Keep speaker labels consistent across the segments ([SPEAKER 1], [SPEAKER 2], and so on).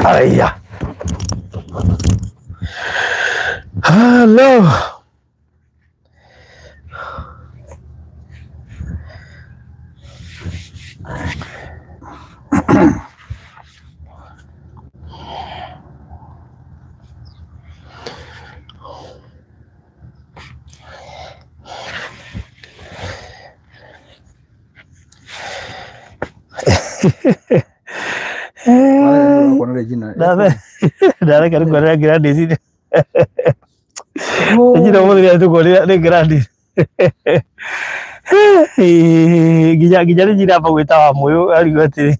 [SPEAKER 1] Aya. Hello. Ndareka rä kuonera Gladys. Njira må thä tukuonera nä Gladys. Nginya nginya nä njira amba gwä ta wa må yå arigwo atä rä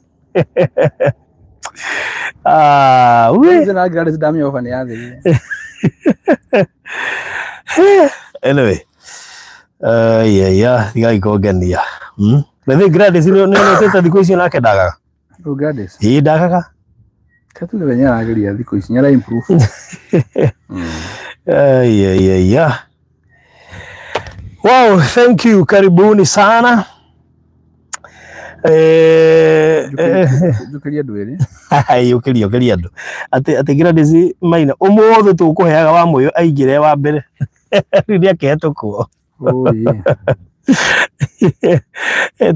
[SPEAKER 1] Ah, we.
[SPEAKER 2] Na Gladys ndamĩoba nĩ yathirire.
[SPEAKER 1] Anyway. Yeah, yeah, tigai kũngenia. Na thĩ Gladys nĩ nĩ thikũ icio nake ndagaga.
[SPEAKER 2] Rĩu Gladys.
[SPEAKER 1] Ĩĩ ndagaga.
[SPEAKER 2] Katuge venye arageria thikũ ici nĩ ara improve.
[SPEAKER 1] Yeah, yeah, yeah. Wow, thank you. Karibuni sana.
[SPEAKER 2] Njũkĩrie andũ erĩ.
[SPEAKER 1] Ũkĩria ũkĩria andũ atĩ Gladys Maina ũmũthĩ tũkũheaga wa mũyũ aingĩre wa mbere rĩu nĩakĩhetũkwo.
[SPEAKER 2] Oi.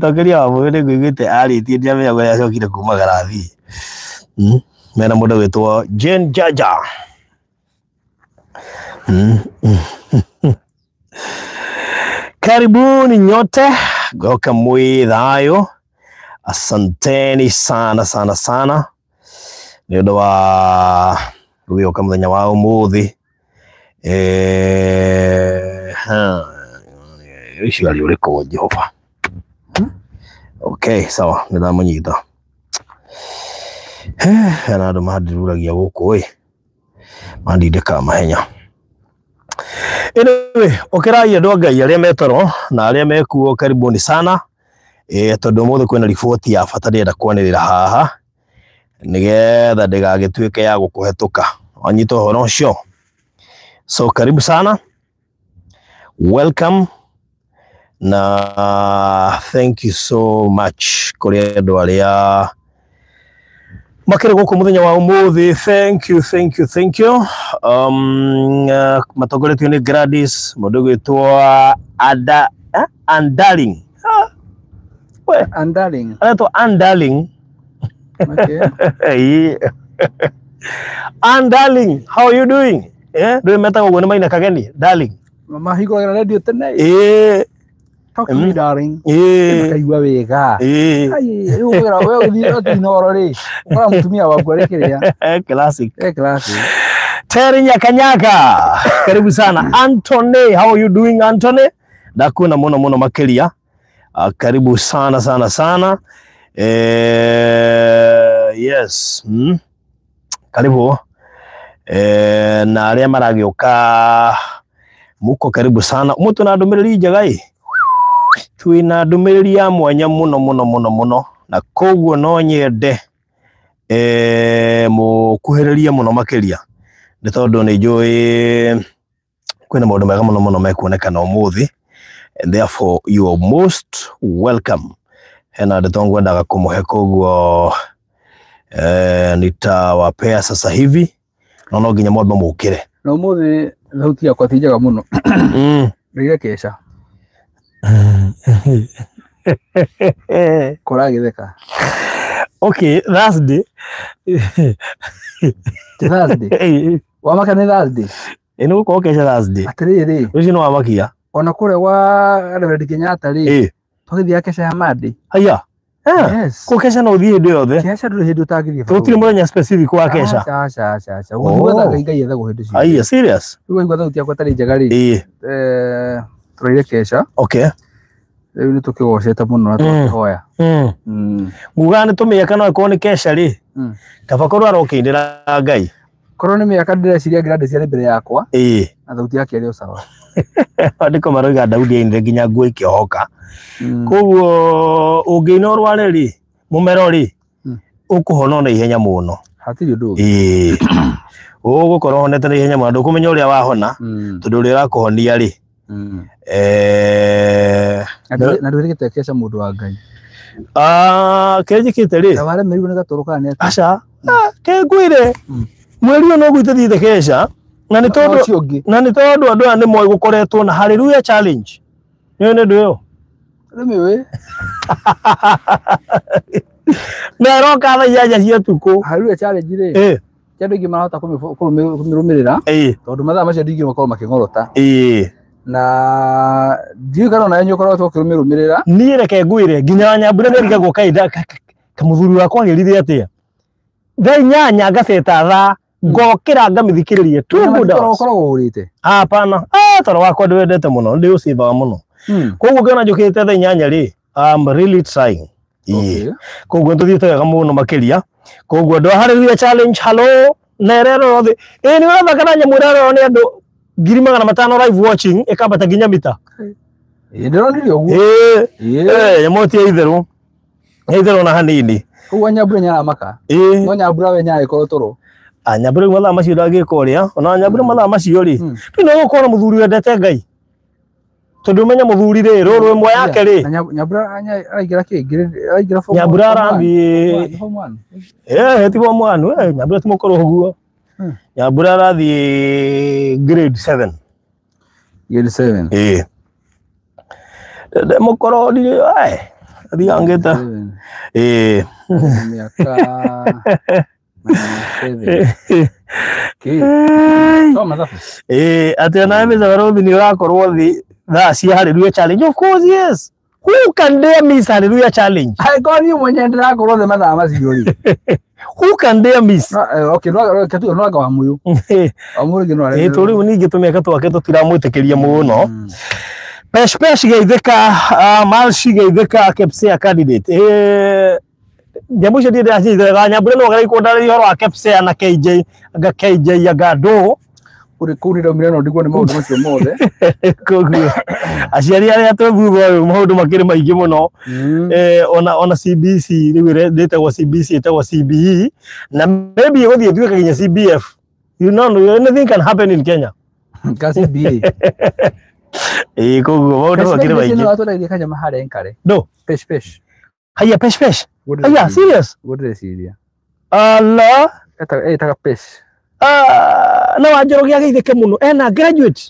[SPEAKER 1] Tongeria wa mũyũ nĩngũiguĩte arĩtie ndiamenya kũrĩa acokire kumagara athiĩ. Mena mũndũ gwĩtwo Jane Jaja. Karibuni nyote, goka mwĩ thayũ. Asanteni sana sana sana nĩ ũndũ wa gũgĩũka mũthenya wa ũmũthĩ. Ũcio arĩ ũrĩkũ Jehova? Okay, sawa, nĩ ndamũnyita. Hena andũ mandiruragia gũkũ ĩ, mandindĩkaga mahenya. Anyway, ũkĩrai andũ a Ngai arĩa metoro na arĩa mekuo, karibuni sana. Tondũ ũmũthĩ kwĩna riboti ya bata ndĩrenda kwanĩrĩra haha nĩgetha ndĩgagĩtuĩke ya gũkũhetũka. Wanyita ũhoro ũcio? So karibu sana, welcome na thank you so much kũrĩ andũ arĩa makĩrĩ gũkũ mũthenya wa ũmũthĩ. Thank you, thank you, thank you. Matongoretio nĩ Gladys, mũndũ ũgwĩtwo Ada, Andarling. We,
[SPEAKER 2] Andarling.
[SPEAKER 1] Anaitwa Andarling.
[SPEAKER 2] Okay.
[SPEAKER 1] Andarling, how are you doing? Eh, ndũĩ metagwo ũguo nĩ Maina Kageni, darling.
[SPEAKER 2] Mama hingũragĩra radio tene.
[SPEAKER 1] Eh.
[SPEAKER 2] Talk to me darling.
[SPEAKER 1] Eh.
[SPEAKER 2] Makaigua wega.
[SPEAKER 1] Eh.
[SPEAKER 2] Ai, rĩu ũgera we ũgĩthiĩ ũthiĩ Inooro rĩ, ũkora mũtumia waku arĩ kĩrĩa.
[SPEAKER 1] Classic.
[SPEAKER 2] Eh, classic.
[SPEAKER 1] Terry Nyakanyaka, karibu sana. Anthony, how are you doing Anthony? Ndakuona muno muno makiria. Karibu sana sana sana. Yes. Karibu. Na arĩa maragĩũka muko karibu sana. Mũtu na ndũmĩrĩri njega ĩ. Twĩna ndũmĩrĩri ya mwanya mũno mũno mũno mũno na koguo no nyende mũkuhĩrĩrie mũno makĩria nĩ tondũ nĩ njũĩ kwĩna maũndũ mega mũno mũno mekuonekana ũmũthĩ, and therefore you are most welcome. Hena ndeto ngwendaga kũmũhe koguo nitawapea sasa hivi no no nginya mwambe mũkĩre.
[SPEAKER 2] Na ũmũthĩ thauti yakwa ti njega mũno. Rĩire keca. Kũragĩtheka.
[SPEAKER 1] Okay, Thursday.
[SPEAKER 2] Ti Thursday. Wamaka nĩ Thursday.
[SPEAKER 1] Ĩ nĩ gũkorwo keca Thursday.
[SPEAKER 2] Atĩrĩrĩ.
[SPEAKER 1] Ũcio nĩ wamakia.
[SPEAKER 2] Ona kũrĩa gwa Reverend Kenyatta rĩ. Tũgĩthiaga keca ya Monday.
[SPEAKER 1] Haya.
[SPEAKER 2] Yes.
[SPEAKER 1] Kũ keca no ũthiĩ hĩndĩ yothe.
[SPEAKER 2] Keca ndũrĩ hĩndĩ ũtangĩthiĩ.
[SPEAKER 1] Tũtirĩ mũthenya specific wa keca.
[SPEAKER 2] Aca, aca, aca, aca. Ũguo gwetha Ngai, Ngai ethagwo hĩndĩ ciothe.
[SPEAKER 1] Haya, serious?
[SPEAKER 2] Rĩu waigua thauti yakwa ĩtarĩ njega rĩ. Tũraire keca.
[SPEAKER 1] Okay.
[SPEAKER 2] Rĩu nĩ tũkĩgocete mũno na tũkĩhoya.
[SPEAKER 1] Ngugaga nĩ tũmĩaka no ĩkorwo nĩ keca rĩ. Kaba korwo arokĩinĩra Ngai.
[SPEAKER 2] Korwo nĩ mĩaka ndĩreciria Gladys arĩ mbere yakwa. Na thauti yake ĩrĩ o sawa.
[SPEAKER 1] Andĩko maroiga Daudi ainire nginya nguo ikĩohoka. Koguo ũngĩina ũrware rĩ, mũmero rĩ, ũkũhona na ihenya mũno.
[SPEAKER 2] Hatirĩ ũndũ ũngĩ.
[SPEAKER 1] Ũgũkorwo ũhonete na ihenya mũno, ndũkũmenya ũrĩa wahona, tondũ ũrĩa ũrakũhonia rĩ.
[SPEAKER 2] Na ndwĩrĩgĩte keca mũndũ wa Ngai.
[SPEAKER 1] Kĩrĩa njĩkĩte rĩ?
[SPEAKER 2] Na waremerirwo nĩ gatoro kana nĩ atĩa?
[SPEAKER 1] Aca, Ke ngwire mweri ũyũ noguo itũthiĩte keca na nĩ tondũ
[SPEAKER 2] Ũcio ũngĩ.
[SPEAKER 1] Na nĩ tondũ andũ aya nĩ moĩ gũkoretwo na Hallelujah Challenge. Nĩ nĩ ndũ ĩyo.
[SPEAKER 2] Nĩmĩũĩ.
[SPEAKER 1] Na ĩroka thaa 8 cia ũtukũ.
[SPEAKER 2] Hallelujah Challenge rĩ. Ti andũ aingĩ marahota kũmĩrũmĩrĩra. Tondũ mathaa macio andũ aingĩ makoragwo makĩng'orota. Na ndiũĩ kana onawe nĩ ũkoretwo ũkĩmĩrũmĩrĩra.
[SPEAKER 1] Niĩ reke ngwĩre nginya Nyambura nĩ arigagwo kaĩ kamũthuri wakwa agĩrire atĩa. Thaa 8 ngaceta thaa ngokĩra ngamĩthikĩrĩria two good hours.
[SPEAKER 2] Ũkoragwo ũrĩte.
[SPEAKER 1] Hapana. Toro wakwa ndĩwendete mũno, ndĩũcĩvaga mũno. Koguo ngĩona njũkĩte thaa 8 rĩ, I'm really trying. Koguo nĩtũthiĩte wega mũno makĩria. Koguo andũ a Hallelujah Challenge, hello, na ĩrerorwo thĩ. Ĩĩ nĩ ũrathaka na nyamũ ĩrerorwo nĩ andũ 500,000 live watching ĩkambata nginya mita.
[SPEAKER 2] Ĩĩ ndĩronire ũguo.
[SPEAKER 1] Ĩĩ. Nyamũ ti ya itherũ. Ya itherũ na hanini.
[SPEAKER 2] Koguo Nyambura nĩaramaka. No Nyambura we nĩaragĩkorwo toro.
[SPEAKER 1] Nyambura mathaa macio ndangĩka ũrĩa. Ona Nyambura mathaa macio rĩ. Rĩu no gũkorwo na mũthuri wendete Ngai. Tondũ ũmenye mũthuri rĩ, rũrũ ĩmwe yake rĩ.
[SPEAKER 2] Nyambura araingĩra kĩ? Araingĩra form
[SPEAKER 1] Nyambura arathiĩ
[SPEAKER 2] form 1.
[SPEAKER 1] Ti form 1, Nyambura ti mũkũrũ ũguo. Nyambura arathiĩ grade 7.
[SPEAKER 2] Grade 7.
[SPEAKER 1] Ĩĩ. Ndĩ mũkũrũ ndirĩ, athiaga ngĩta. Ĩĩ.
[SPEAKER 2] Mĩaka 7.
[SPEAKER 1] Ĩĩ, atĩ onawe Mr. Barũthi nĩ ũrakorwo thĩ thaa cia Hallelujah Challenge. Of course, yes. Who can dare miss Hallelujah Challenge?
[SPEAKER 2] Angĩkorwo niĩ mwenyewe ndĩrakorwo thĩ mathaa macio rĩ.
[SPEAKER 1] Who can dare miss?
[SPEAKER 2] Okay, no anga wa mũyũ. Wa mũyũ rĩngĩ no arebe.
[SPEAKER 1] Ĩĩ, tũrĩu ningĩ tũmĩaka twake tũtiramwĩtĩkĩria mũno. Pesh Pesh geithĩka, Malshi geithĩka, Kepsea candidate. Nyamũ icio ndirĩ ndĩracinyitĩrĩra. Nyambura no ũgerie kũndarĩria ũhoro wa Kepsea na KJ, anga KJ anga ndũ.
[SPEAKER 2] Kũu nĩ ndaumire no ndigwo nĩ maũndũ macio mothe.
[SPEAKER 1] Koguo aciari arĩa twĩ thutha ũyũ maũndũ makĩrĩ maingĩ mũno. Ona CBC rĩu ĩtagwo CBC, ĩtagwo CBE, na maybe ĩgũthiĩ ĩtuĩke nginya CBF. You know, anything can happen in Kenya.
[SPEAKER 2] Ka CBA.
[SPEAKER 1] Ĩĩ, koguo maũndũ makĩrĩ maingĩ.
[SPEAKER 2] Nĩ watũraithia kanyama harĩa Nkare.
[SPEAKER 1] No.
[SPEAKER 2] Pesh Pesh.
[SPEAKER 1] Haya, Pesh Pesh. Haya, serious?
[SPEAKER 2] Ndĩreciria.
[SPEAKER 1] Allah.
[SPEAKER 2] Ĩtaga Pesh.
[SPEAKER 1] Na Wanjoroge ageithĩke mũno. Ena graduate.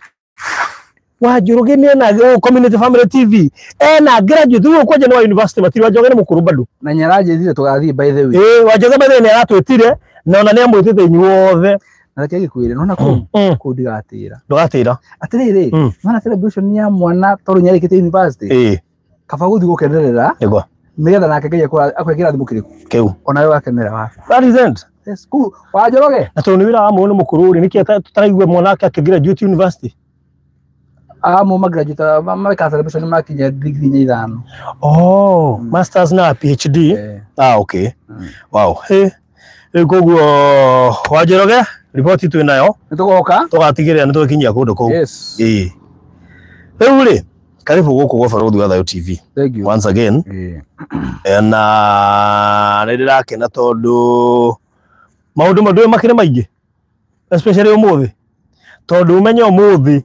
[SPEAKER 1] Wanjoroge nĩ ena Community Family TV. Ena graduate. Rĩu kwanja nĩ wa university matirĩ. Wanjoroge nĩ mũkũrũ bado.
[SPEAKER 2] Na nĩaranjĩrire tũgathiĩ by the way.
[SPEAKER 1] Ĩĩ, Wanjoroge by the way nĩaratwĩtire na ona nĩamwĩtĩte inyuothe.
[SPEAKER 2] Na reke ngĩkwĩre, nĩwona kũu kũu ndigatĩra.
[SPEAKER 1] Ndũgatĩra.
[SPEAKER 2] Atĩrĩrĩ, nĩwona celebration ya mwana tondũ nĩarĩkĩtie university. Kaba gũthiĩ gũkenerera.
[SPEAKER 1] Nĩguo.
[SPEAKER 2] Nĩgetha nake Ngai akwe kĩrathimo kĩrĩkũ?
[SPEAKER 1] Kĩu.
[SPEAKER 2] Ona we wakenera waku.
[SPEAKER 1] That is it.
[SPEAKER 2] Yes, kũu Wanjoroge.
[SPEAKER 1] Na tondũ nĩ wĩra wa mũndũ nĩ mũkũrũ rĩ, nĩkĩ tũtaraigua mwana wake akĩgraduate university?
[SPEAKER 2] Amo magraduate meka celebration makinya degree inya ithano.
[SPEAKER 1] Oh, masters na PhD. Okay. Wow. Hey. Rĩu koguo Wanjoroge, riboti twĩ nayo.
[SPEAKER 2] Nĩtũgoka.
[SPEAKER 1] Tũgatigĩrĩra nĩtwakinyia kũndũ kũu.
[SPEAKER 2] Yes.
[SPEAKER 1] Ĩĩ. Rĩu rĩ, karibu gũkũ gwa Barũthi wa Thayũ TV.
[SPEAKER 2] Thank you.
[SPEAKER 1] Once again. Na nĩ ndĩrakena tondũ maũndũ ndũĩ makĩrĩ maingĩ. Especially ũmũthĩ. Tondũ ũmenye ũmũthĩ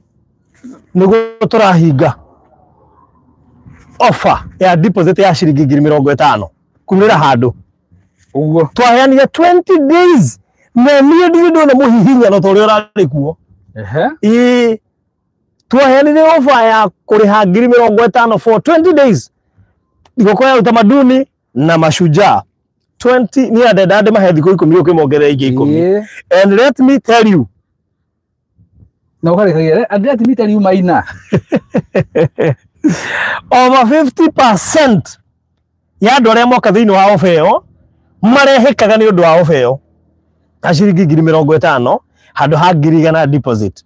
[SPEAKER 1] nĩguo tũrahinga offer ya deposit ya ciringi 50,000 kumĩra handũ.
[SPEAKER 2] Ũguo.
[SPEAKER 1] Twaheanire 20 days na niĩ ndirĩ ndona mũhihinyano ta ũrĩa ũrarĩ kuo. Ĩĩ. Twaheanire offer ya kũrĩha 50,000 for 20 days. Thigũkũ ya utamaduni na mashujaa. 20 niĩ ndenda ndĩmahe thikũ 10 ũkĩmongerera ingĩ 10. And let me tell you.
[SPEAKER 2] Na ũkarĩkagia, and let me tell you Maina.
[SPEAKER 1] Over 50% ya andũ arĩa moka thĩinĩ wa ofa ĩyo marehĩkaga nĩ ũndũ wa ofa ĩyo ya ciringi 50,000 handũ ha 100,000 deposit.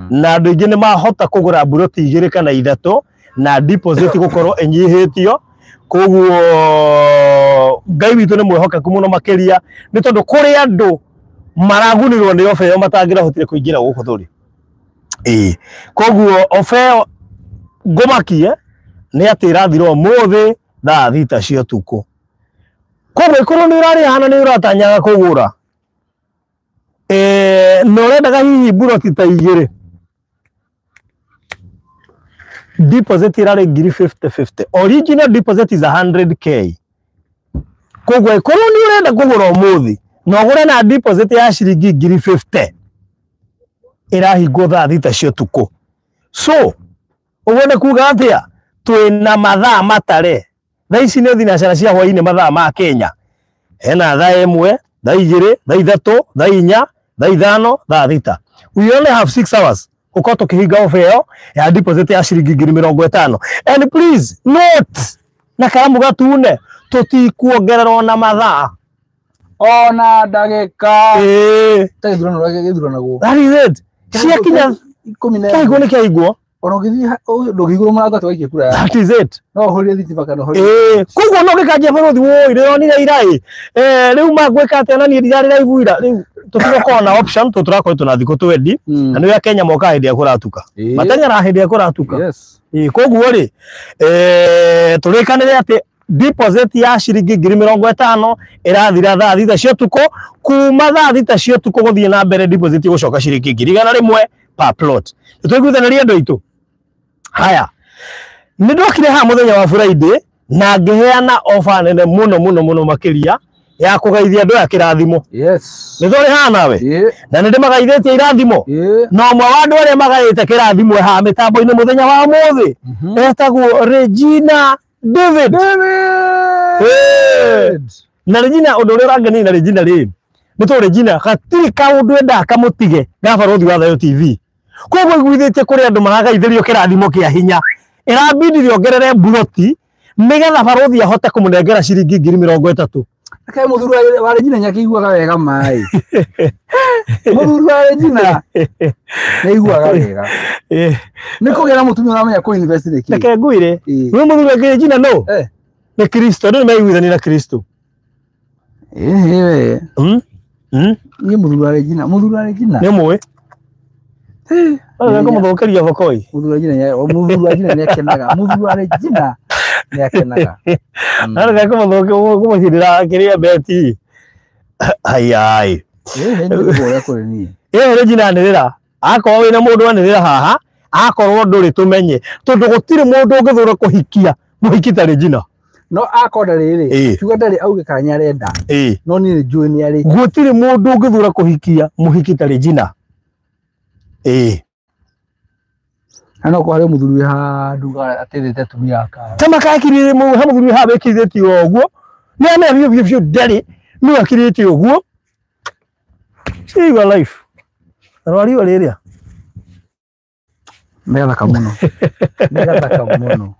[SPEAKER 1] Na andũ aingĩ nĩ mahota kũgũra mburoti 2 kana 3 na deposit gũkorwo ĩnyihĩtio. Koguo Ngai witũ nĩ mwĩhokeku mũno makĩria nĩ tondũ kũrĩ andũ maragunirwo nĩ ofa ĩyo matangĩrahotire kũingĩra gũkũ tũrĩ. Ĩĩ. Koguo ofa ĩyo ngũmakie nĩ atĩ ĩrathira ũmũthĩ thaa 6 cia ũtukũ. Koguo ĩkorwo nĩ ũrarĩha na nĩ ũratanyaga kũgũra, na ũrendaga hihi mburoti ta 2, deposit ĩrarĩ 50,000. Original deposit is 100K. Koguo ĩkorwo nĩ ũrenda kũgũra ũmũthĩ Na ũgũre na deposit ya ciringi ngiri 50 ĩrahingwo thaa 6 cia ũtukũ. So ũguo nĩ kuga atĩa? Twĩna mathaa matare. Thaa ici nĩ thinacara cia hwainĩ mathaa ma Kenya. Hena thaa 1, thaa 2, thaa 3, thaa 4, thaa 5, thaa 6. We only have 6 hours gũkorwo tũkĩhinga ofa ĩyo ya deposit ya ciringi ngiri 50. And please note na karamu gatune tũtikuongererwo na mathaa
[SPEAKER 2] ona ndagĩka. Ta gĩthurano gĩthuranagwo.
[SPEAKER 1] That is it. Ciakinya
[SPEAKER 2] 11.
[SPEAKER 1] Kĩaigwo nĩ kĩaigwo.
[SPEAKER 2] Ona ũgĩthiĩ ndũngĩigwo mũrango atĩ waikie kura yaku.
[SPEAKER 1] That is it.
[SPEAKER 2] No ũhũrire thitima kana ũhũrire.
[SPEAKER 1] Koguo no gĩkanjia bũrũri woi ndĩronire ira ĩ. Rĩu mangwĩka atĩa na niĩ ndirarĩ live ira. Rĩu tũtigũkorwo na option tondũ tũrakorwo twĩna thikũ 20 na nĩwe Kenya mokaga hĩndĩ ĩrĩa kũratuka. Mateng'eraga hĩndĩ ĩrĩa kũratuka.
[SPEAKER 2] Yes.
[SPEAKER 1] Koguo rĩ, tũrĩkanĩre atĩ deposit ya ciringi ngiri 50 ĩrathira thaa 6 cia ũtukũ. Kuma thaa 6 cia ũtukũ gũthiĩ na mbere deposit ĩgũcoka ciringi ngiri 100 per plot. Nĩtwaiguithanĩria andũ aitũ? Haya, nĩ ndokire haha mũthenya wa Friday na ngĩheana offer nene mũno mũno mũno makĩria ya kũgeithia andũ aya kĩrathimo.
[SPEAKER 2] Yes.
[SPEAKER 1] Nĩ tũrĩ haha nawe? Na nĩ ndĩmagaithĩtie irathimo. Na ũmwe wa andũ arĩa magaĩte kĩrathimo haha mĩtambo-inĩ mũthenya wa ũmũthĩ etagwo Regina David.
[SPEAKER 2] David.
[SPEAKER 1] Na Regina, ũndũ ũrĩa ũrangenia na Regina rĩ, nĩ tondũ Regina gatirĩ kaũndũ endaga kamũtige ga Barũthi wa Thayũ TV. Koguo iguithĩtie kũrĩ andũ maragaithĩrio kĩrathimo kĩa hinya. Ĩrambindire ongerere mburoti nĩgetha Barũthi ahote kũmũnengera ciringi ngiri 30.
[SPEAKER 2] Kaĩ mũthuri wa Regina nĩakĩiguaga wega maĩ. Mũthuri wa Regina nĩaiguaga wega. Nĩ kũgĩa na mũtumia ũramenya kũ invest nĩkĩ.
[SPEAKER 1] Reke ngwĩre. Wĩ mũthuri wa Regina no? Nĩ Kristo, andũ nĩmeiguithania na Kristo.
[SPEAKER 2] Niĩ mũthuri wa Regina, mũthuri wa Regina.
[SPEAKER 1] Nĩ mũĩ? Arĩa kũmũthũkĩria thoko-ĩ.
[SPEAKER 2] Mũthuri wa Regina nĩakenaga. Mũthuri wa Regina nĩakenaga.
[SPEAKER 1] Arĩa kũmũcindĩra kĩrĩa beti. Ayai.
[SPEAKER 2] Nĩ kũrĩ niĩ.
[SPEAKER 1] Regina anĩrĩra. Akorwo wĩna mũndũ anĩrĩra haha, akorwo ndũrĩ tũmenye. Tondũ gũtirĩ mũndũ ũngĩthũra kũhikia mũhiki ta Regina.
[SPEAKER 2] No akorwo ndarĩ rĩ, kiuga ndarĩ auge kana nĩarenda. No niĩ nĩnjũĩ nĩarĩ.
[SPEAKER 1] Gũtirĩ mũndũ ũngĩthũra kũhikia mũhiki ta Regina.
[SPEAKER 2] Na no kwarĩ mũthuri wĩ handũ ateithĩte atumia aka.
[SPEAKER 1] Ta makakirire he mũthuri wĩ haha wĩkirĩte o ũguo. Nĩ amenya biũ biũ biũ ndarĩ, no akirĩte ũguo. See your life. Rora riũa rĩrĩa.
[SPEAKER 2] Nĩ gathaka mũno. Nĩ gathaka mũno.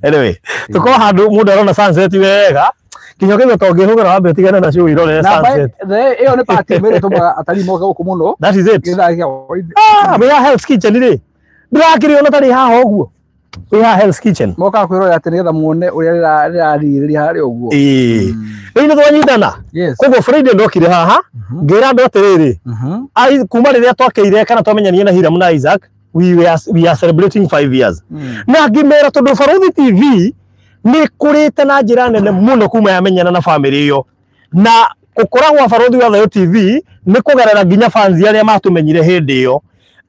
[SPEAKER 1] Anyway, tukorwo handũ mũndũ arona sunset wega. Kinya ũkaigua ta ũngĩhũgĩra wambe ũtigane nacio wĩrorere sunset.
[SPEAKER 2] Ĩyo nĩ part ĩmwe ĩrĩa ĩtũmaga atalii moke gũkũ mũno.
[SPEAKER 1] That is it.
[SPEAKER 2] Gĩthaa kĩa hwaĩ-inĩ.
[SPEAKER 1] Wĩ haha Hell's Kitchen rĩ. Ndĩrakĩrĩ ona tarĩ haha ũguo. Wĩ haha Hell's Kitchen.
[SPEAKER 2] Mokaga kwĩrorera atĩ nĩgetha muone ũrĩa rĩrarĩrĩria harĩa ũguo.
[SPEAKER 1] Rĩu nĩ twanyitana.
[SPEAKER 2] Yes.
[SPEAKER 1] Koguo Friday ndokire haha, ngĩra andũ atĩrĩrĩ, kuma rĩrĩa twakĩire kana twamenyanire na Hiram na Isaac, we are celebrating 5 years. Na ngĩmera tondũ Barũthi TV nĩ kũrĩte na njĩra nene mũno kuma yamenyana na family ĩyo. Na gũkũra gwa Barũthi wa Thayũ TV nĩ kũgerera nginya fans arĩa matũmenyire hĩndĩ ĩyo.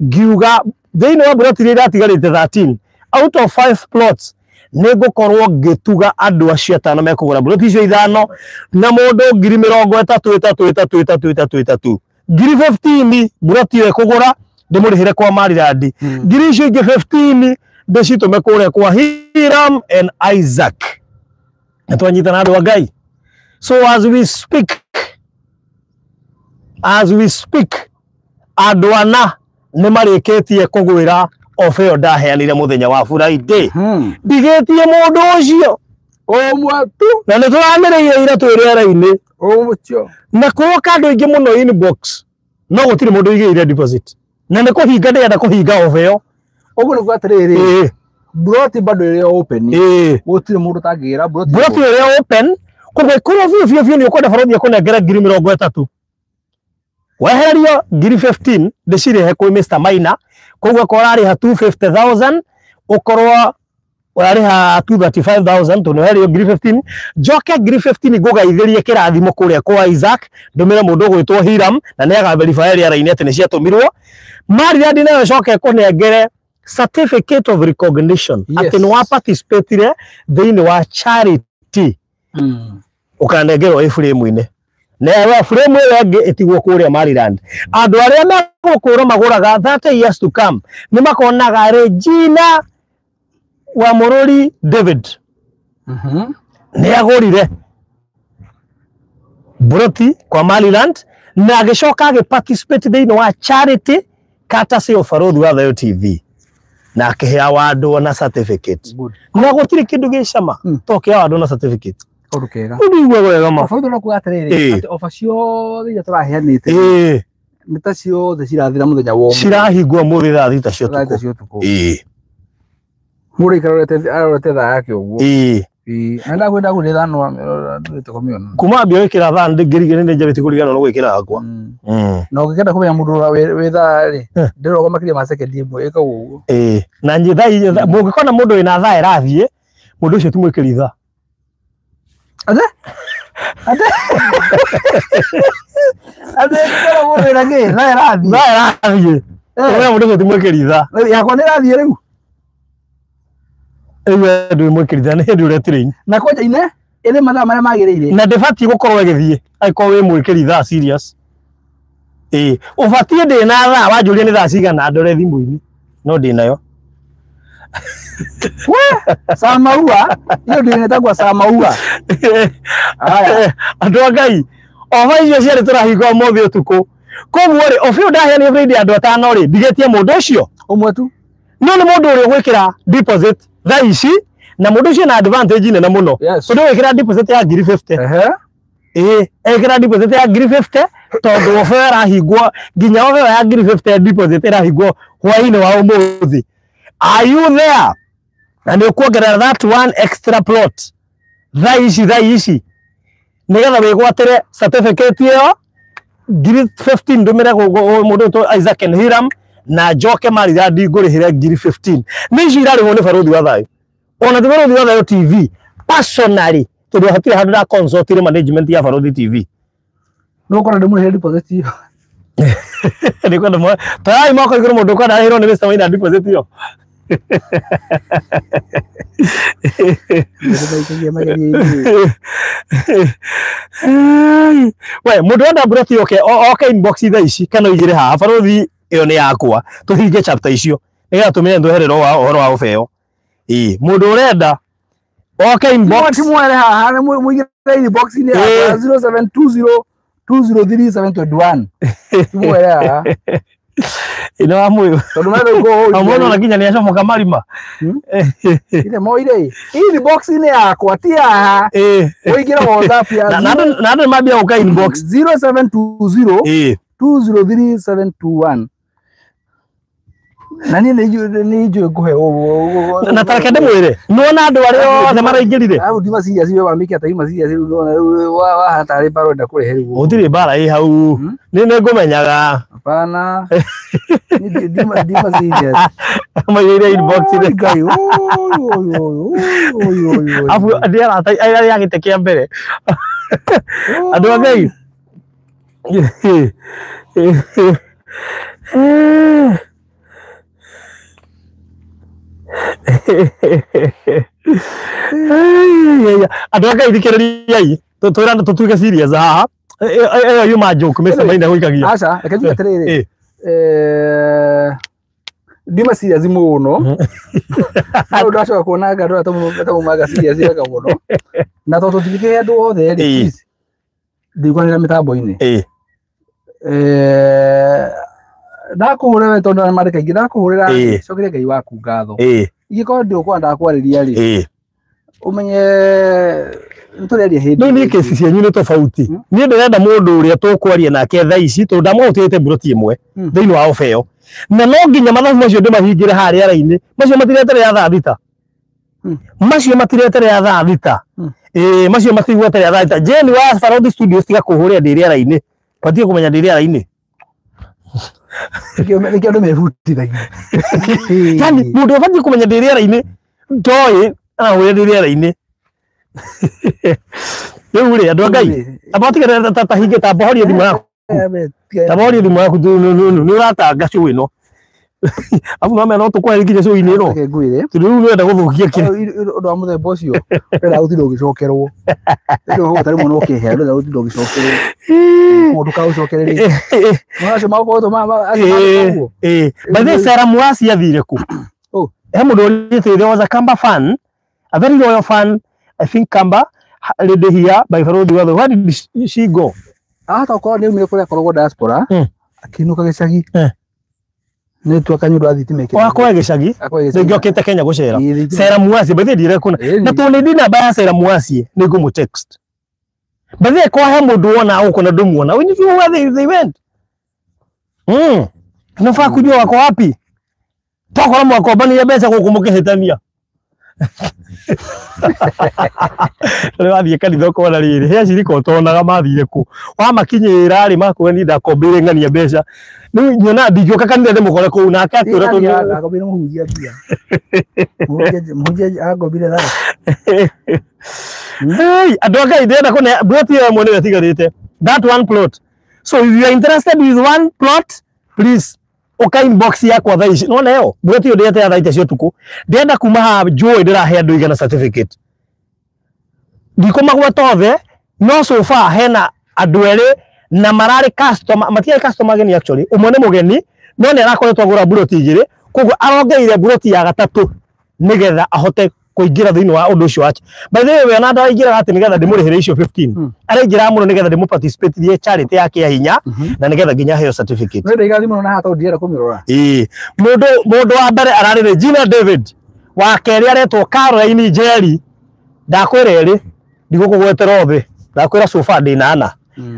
[SPEAKER 1] Ngiuga thĩinĩ wa mburoti iria iratigarĩte 13 out of 5 plots nĩ ngũkorwo ngĩtuga andũ acio atano mekũgũra mburoti icio ithano na mũndũ ngiri 30 3 3 3 3 3. Ngiri 15 mburoti ĩyo ĩkũgũra ndĩmũrĩhĩre kwa Marirandi. Ngiri icio ingĩ 15 ndĩcitũme kũrĩa kwa Hiram and Isaac. Na twanyitana andũ a Ngai. So as we speak, andũ ana nĩ marĩkĩtie kũgwĩra ofa ĩyo ndaheanire mũthenya wa Friday. Ndigĩtie mũndũ ũcio
[SPEAKER 2] ũmwe tu,
[SPEAKER 1] na nĩ tũramĩrĩire ira twĩ rĩera-inĩ.
[SPEAKER 2] Ũcio.
[SPEAKER 1] Na kũroka andũ aingĩ mũno inbox, no gũtirĩ mũndũ ũigĩire deposit. Na nĩ kũhinga ndĩrenda kũhinga ofa ĩyo.
[SPEAKER 2] Ũguo nĩguo atĩrĩrĩ, mburoti bado ĩrĩ open. Gũtirĩ mũndũ ũtangĩgĩra mburoti.
[SPEAKER 1] Mburoti ĩrĩ open, koguo ĩkorwo biũ biũ biũ nĩ ũkwenda Barũthi akũnengere ngiri 30. Wehererio ngiri 15 ndĩcirĩhe kwĩ Mr Maina, koguo akorwo ũrarĩha 250,000 ũkorwo ũrarĩha 235,000 tondũ nĩwehererio ngiri 15. Njoke ngiri 15 ngũgaithĩrie kĩrathimo kũrĩa kwa Isaac, ndũmĩre mũndũ ũgwĩtwo Hiram na nĩaga verify rĩera-inĩ atĩ nĩciatũmirwo. Marirandi nayo ĩcoke ĩkũnengere certificate of recognition.
[SPEAKER 2] Yes.
[SPEAKER 1] Atĩ nĩ wa participate thĩinĩ wa charity. Ũkanengerwo ĩ frame-inĩ. Na frame ĩyo ĩngĩ ĩtigwo kũrĩa Maryland. Andũ arĩa megũkũra magũraga 30 years to come nĩ makonaga Regina wa Mũrũri David nĩ agũrire broti kwa Maryland na agĩcoka agĩ participate thĩinĩ wa charity courtesy of Barũthi wa Thayo TV na akĩhe awardwo na certificate.
[SPEAKER 2] Good.
[SPEAKER 1] Na gũtirĩ kĩndũ gĩ cama to kĩa awardwo na certificate.
[SPEAKER 2] Kaũndũ kega.
[SPEAKER 1] Ũndũ iguaga wega ma.
[SPEAKER 2] Oba ũndũ atĩrĩrĩ
[SPEAKER 1] Ĩĩ.
[SPEAKER 2] atĩ oba ciothe iria tũraheanĩte
[SPEAKER 1] Ĩĩ,
[SPEAKER 2] nĩ ta ciothe cirathira mũthenya wa ũmũthĩ.
[SPEAKER 1] cirahingwo ũmũthĩ thaa thita cia
[SPEAKER 2] Thaa
[SPEAKER 1] ũtukũ.
[SPEAKER 2] thita cia ũtukũ.
[SPEAKER 1] Ĩĩ,
[SPEAKER 2] Mũndũ aikara arorete thaa yake ũguo.
[SPEAKER 1] ĩĩ.
[SPEAKER 2] Ĩĩ. Na ndakwenda kũrĩ thaa no ndũrĩte kũmĩona.
[SPEAKER 1] Kuma ambia gwĩkĩra thaa ngĩrigĩrĩ nĩ njabĩtie kũriganĩrwo nĩ gwĩkĩra yakwa.
[SPEAKER 2] Na ũngĩkenda kũmenya mũndũ ũrĩa wĩ thaa rĩ, ndĩroga makĩria ma sekendi ĩmwe ĩkagwo ũguo.
[SPEAKER 1] Ĩĩ, na niĩ thaa inya mũngĩkona mũndũ wĩna thaa ĩrathiĩ, mũndũ ũcio ti mwĩkĩri thaa.
[SPEAKER 2] Ate? Ate? Ate ngĩkora mũndũ wĩna kĩ? Thaa ĩrathiĩ.
[SPEAKER 1] Thaa ĩrathiĩ. Ũmenya mũndũ ũcio ti mwĩkĩri thaa.
[SPEAKER 2] Rĩu yakwa nĩ ĩrathiĩ rĩu.
[SPEAKER 1] Rĩu we ndũrĩ mwĩkĩri thaa nĩ hĩndĩ ũrĩa train.
[SPEAKER 2] Na kwanja ine ĩrĩ mathaa marĩa magĩrĩire.
[SPEAKER 1] Na ndĩbatiĩ gũkorwo ĩgĩthiĩ angĩkorwo wĩ mwĩkĩri thaa serious. Ĩĩ, ũbatiĩ ndĩ na thaa wanjũria nĩ thaa cigana ndore thimũ-inĩ no ndĩ nayo.
[SPEAKER 2] Samaua, hiyo ndio inaitagwa samaua. Haya.
[SPEAKER 1] Andũ a Ngai, oba icio ciarĩ tũrahinga ũmũthĩ ũtukũ. Koguo rĩ, oba ĩyo ndaheanire Friday andũ atano rĩ, ndigĩtie mũndũ ũcio.
[SPEAKER 2] Ũmwe tu.
[SPEAKER 1] No nĩ mũndũ ũrĩa ũgwĩkĩra deposit thaa ici na mũndũ ũcio na advantage nene mũno.
[SPEAKER 2] Yes.
[SPEAKER 1] Tondũ wĩkĩra deposit ya ngiri 50.
[SPEAKER 2] Ehe.
[SPEAKER 1] Ĩĩ, ekĩra deposit ya ngiri 50 tondũ oba ĩyo ĩrahingwo nginya oba ĩyo ya ngiri 50 deposit ĩrahingwo hwaĩ-inĩ wa ũmũthĩ. Are you there? Na nĩ ũkuongerera that one extra plot thaa ici nĩgetha wĩgwatĩre certificate ĩyo ngiri 15 ndũmĩre mũndũ ũyũ Isaac and Hiram na njoke Maryland ngũrĩhĩre ngiri 15. Nĩ icio irarĩhwo nĩ Barũthi wa Thayũ, ona ti Barũthi wa Thayũ TV personally, tondũ hatirĩ handũ nda consultire management ya Barũthi TV.
[SPEAKER 2] No ũkora ndĩmũrĩhĩre deposit ĩyo.
[SPEAKER 1] Nĩkwenda toyai moko igũrũ mũndũ ũkwenda arĩhĩrwo nĩ Mr. Maina deposit ĩyo.
[SPEAKER 2] Ndĩmaikagia mageria-inĩ.
[SPEAKER 1] We mũndũ wenda mburoti oke oke inbox thaa ici kana ũigĩre haha Barũthi ĩyo nĩ yakwa tũhinge chapter icio nĩgetha tũmenye tweherera ũhoro wa ũbeo. Ĩĩ, mũndũ ũrenda oke inbox.
[SPEAKER 2] Ti mwere haha nĩ mũigĩre inbox-inĩ yakwa 0720 203 721. Ti mwere haha.
[SPEAKER 1] Ĩno wa mwĩũ.
[SPEAKER 2] Tondũ metha ũguo
[SPEAKER 1] Amũndũ ona nginya nĩ acomoka marima.
[SPEAKER 2] Ile moire. Inbox-inĩ yakwa ti haha.
[SPEAKER 1] Ĩĩ.
[SPEAKER 2] Ũingĩre WhatsApp ya
[SPEAKER 1] Na andũ nĩ mambia gũka inbox.
[SPEAKER 2] 0720
[SPEAKER 1] Ĩĩ.
[SPEAKER 2] 203 721. Na niĩ nĩ njũĩ ngũhe ũguo.
[SPEAKER 1] Na tareke ndĩmwĩre nĩwona andũ arĩa othe maraingĩrire.
[SPEAKER 2] Au ndima serious we wamĩkia ta ima serious rĩu ndona rĩu wa hatarĩ mbara ũrenda kũrehe rĩu.
[SPEAKER 1] Gũtirĩ mbara ĩ hau. Nĩ nĩngũmenyaga.
[SPEAKER 2] Hapana. Ni ndima serious.
[SPEAKER 1] Maigĩire inbox
[SPEAKER 2] Oi, Ngai. Oi oi oi oi oi.
[SPEAKER 1] Abu ndĩ arata arĩa gĩtĩ kĩa mbere. Andũ a Ngai. Andũ a Ngai thikĩrĩriai twĩrane tũtuĩke serious haha. Ĩyo yuma joke Mr. Maina gũikagia.
[SPEAKER 2] Aca, reke njuge atĩrĩrĩ. Ndima serious mũno. No ndacoka kuona anga andũ arĩa tamumaga serious wega mũno. Na tondũ tũtingĩkĩhe andũ othe rĩ, please, ndikwanĩra mĩtambo-inĩ. Ndakũhũrĩra we tondũ nĩ mandĩka ingĩ ndakũhũrĩra cokeria Ngai waku ngatho. Ingĩkorwo ndũkwenda ndakwarĩria rĩ, ũmenye nĩtũrĩaria hĩndĩ.
[SPEAKER 1] Rĩu niĩ kesi cianyu nĩ tofauti. Niĩ ndĩrenda mũndũ ũrĩa tũkwaria nake thaa ici tondũ ndamũhutĩte mburoti ĩmwe thĩinĩ wa oba ĩyo. Na no nginya mathabu macio ndĩmahingĩre harĩa raini. Macio matireterera thaa thita. Macio matireterera thaa thita. Ĩĩ, macio matigweterera thaa thita. Jane wa Barũthi Studios tiga kũhũrĩra ndĩ rĩera-inĩ. Batiĩ kũmenya ndĩ rĩera-inĩ.
[SPEAKER 2] Nĩkĩo andũ mebutithagia.
[SPEAKER 1] Yaani mũndũ ũbatiĩ kũmenya ndĩ rĩera-inĩ ndoĩ arahũrĩra ndĩ rĩera-inĩ. Rĩu rĩ andũ a Ngai amba ũtige ta hinge ta mbohorie thimũ yaku. Ta mbohorie thimũ yaku nĩ ũratanga show ĩno. Afu no mena no tũkweherie nginya cũinĩ ĩno.
[SPEAKER 2] Reke ngwĩre.
[SPEAKER 1] Tondũ rĩu nĩũrenda gũthũkia kĩrĩa.
[SPEAKER 2] Ũndũ wa mũthemba ũcio ũrenda gũtinda ũgĩcokerwo. Rĩu ũhota rĩmwe no ũkĩhea ũrenda gũtinda ũgĩcokerwo. Mũndũ kaũcokere rĩngĩ. Mwana acio magokoretwo acio ũguo.
[SPEAKER 1] By the way, Sarah Mwasi athire kũ?
[SPEAKER 2] Oh.
[SPEAKER 1] He mũndũ ũrĩte there was a Kamba fan, a very loyal fan, I think Kamba lady here by Farodi Watho. Where did she go?
[SPEAKER 2] Ahota gũkorwo nĩ aumire kũrĩa akoragwo diaspora akĩinũka gĩcagi. Nĩ tuaka nĩ ũndũ wa thitima ĩkĩrĩ.
[SPEAKER 1] Wakwa gĩcagi.
[SPEAKER 2] Akorwo gĩcagi.
[SPEAKER 1] Rĩngĩ okĩte Kenya gũcera.
[SPEAKER 2] Ĩĩ, rĩngĩ-
[SPEAKER 1] Sarah Mwasi, by the way ndire kuna.
[SPEAKER 2] Ĩĩ,
[SPEAKER 1] Na tondũ nĩ namba ya Sarah Mwasi nĩ ngũmũ text. By the way kwa he mũndũ wona gũkũ na ndũmuona. We need to know where they went. Tunafaa kujua wako wapi. Tokorwo mwakombania mbeca gũkũ mũkĩhĩtania. Rĩu wathiĩ kanitha ũkona rĩrĩ, he acirika ũtonaga mathire kũ. Wamakinyĩra rĩ makwĩra niĩ ndakombeire ng'ania mbeca. Rĩu nyona ndingĩũka kanitha ndĩmũkore kũu nake akĩũra tondũ
[SPEAKER 2] Agombire mũhunjia mbia. Mũhunjia agombire thaa.
[SPEAKER 1] Hey, andũ a Ngai ndĩrenda kũne plot ĩyo ĩmwe nĩyo ĩtigarĩte. That one plot. So if you are interested with one plot, please ũka inbox yakwa thaa ici. Nĩwona ĩyo? Plot ĩyo ndĩrete ya thaa inya cia ũtukũ. Ndĩrenda kuma haha njũĩ ndĩrahe andũ igana certificate. Ndikũmagweta othe, no so far hena andũ erĩ na mararĩ customer, matiarĩ customer ageni actually. Ũmwe nĩ mũgeni, no nĩ arakoretwo agũra mburoti igĩrĩ, koguo arongereire mburoti ya gatatũ nĩgetha ahote kũingĩra thĩinĩ wa ũndũ ũcio wake. By the way, we ona ndaraingĩraga atĩ nĩgetha ndĩmũrĩhĩre icio 15. Araingĩraga mũno nĩgetha ndĩmũparticipate charity yake ya hinya na nĩgetha nginya aheo certificate.
[SPEAKER 2] Nĩ ndaiga thimũ na haha tondũ ndirenda kũmĩrora.
[SPEAKER 1] Ĩĩ. Mũndũ wa mbere ararĩ Regina David, wa kerĩ aretwo Caroline Njeri. Ndakwĩra erĩ, ndigũkũgwetera othe. Ndakwĩra so far ndĩna ana.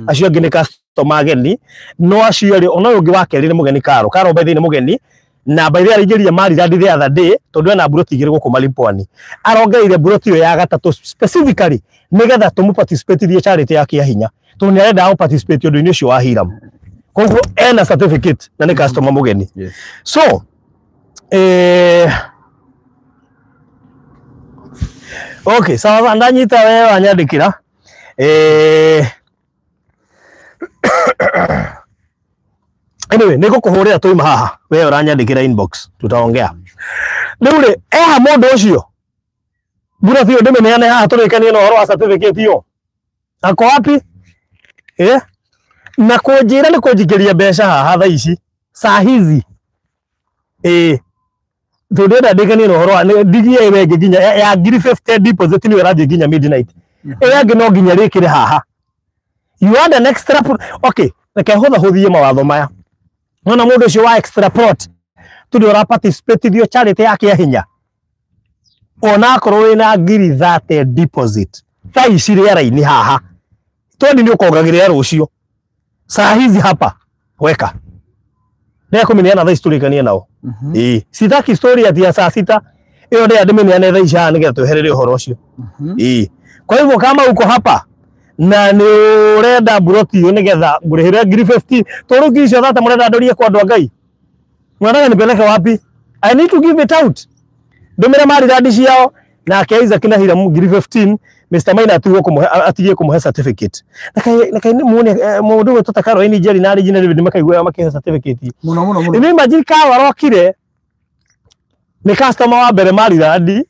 [SPEAKER 1] Acio angĩ nĩ customer ageni, no acio erĩ, ona ũyũ ũngĩ wa kerĩ nĩ mũgeni Caro. Caro by the way nĩ mũgeni. Na by the way araingĩrire Maryland the other day tondũ ena mburoti igĩrĩ gũkũ Malipwani. Arongereire mburoti ĩyo ya gatatũ specifically nĩgetha tũmũparticipate charity yake ya hinya. Tondũ nĩ arenda gũ participate ũndũ-inĩ ũcio wa Hiram. Koguo ena certificate na nĩ customer mũgeni.
[SPEAKER 2] Yes.
[SPEAKER 1] So, okay, sawa ndanyita wewe wanyandĩkĩra. Anyway, nĩngũkũhũrĩra twauma haha. Wewe ũranyandĩkĩra inbox, tutaongea. Rĩu rĩ, eha mũndũ ũcio. Mbura ĩyo ndĩmĩneane haha tũrĩkanie na ũhoro wa certificate ĩyo. Ako wapi? Na kũnjĩra nĩ kũnjingĩria mbeca haha thaa ici. Saa hizi. Tondũ ndĩrenda ndĩkanie na ũhoro wa ndigie ĩyo ĩngĩ nginya ya ngiri 50 deposit nĩyo ĩrathiĩ nginya midnight. Ĩyo ĩngĩ no nginya rĩkĩre haha. You want an extra okay, reke hũthahũthie mawatho maya. Nona mũndũ ũcio wa extra plot tondũ ũra participate thio charity yake ya hinya. Ona akorwo wĩna ngiri 30 deposit. Thaa ici rĩera-inĩ haha. Twendi nĩ ũkongagĩrĩra rũciũ. Saa hizi hapa weka. Nĩ kũmĩneana thaa ici tũrĩkanie nao. Ĩĩ, sitaki story ati ya saa sita. Ĩyo ndĩrenda ndĩmĩneane thaa ici haha nĩgetha tweherere ũhoro ũcio. Ĩĩ. Kwa hivyo kama uko hapa na nĩ ũrenda mburoti ĩyo nĩgetha ngũrĩhĩre ngiri 50, tondũ ngiri icio thate mũrenda ndorie kwa andũ a Ngai. Mnataka nipeleke wapi? I need to give it out. Ndũmĩre maridadi ciao nake Isaac na Hiram ngiri 15, Mr. Maina atigie kũmũhe certificate. Na kai nĩ muone mũndũ ũgwĩtwo ta Caroline Njeri na Regina David makaigua makĩhe certificate.
[SPEAKER 2] Mũno mũno mũno.
[SPEAKER 1] Nĩ imagine Carol arokire nĩ customer wa mbere maridadi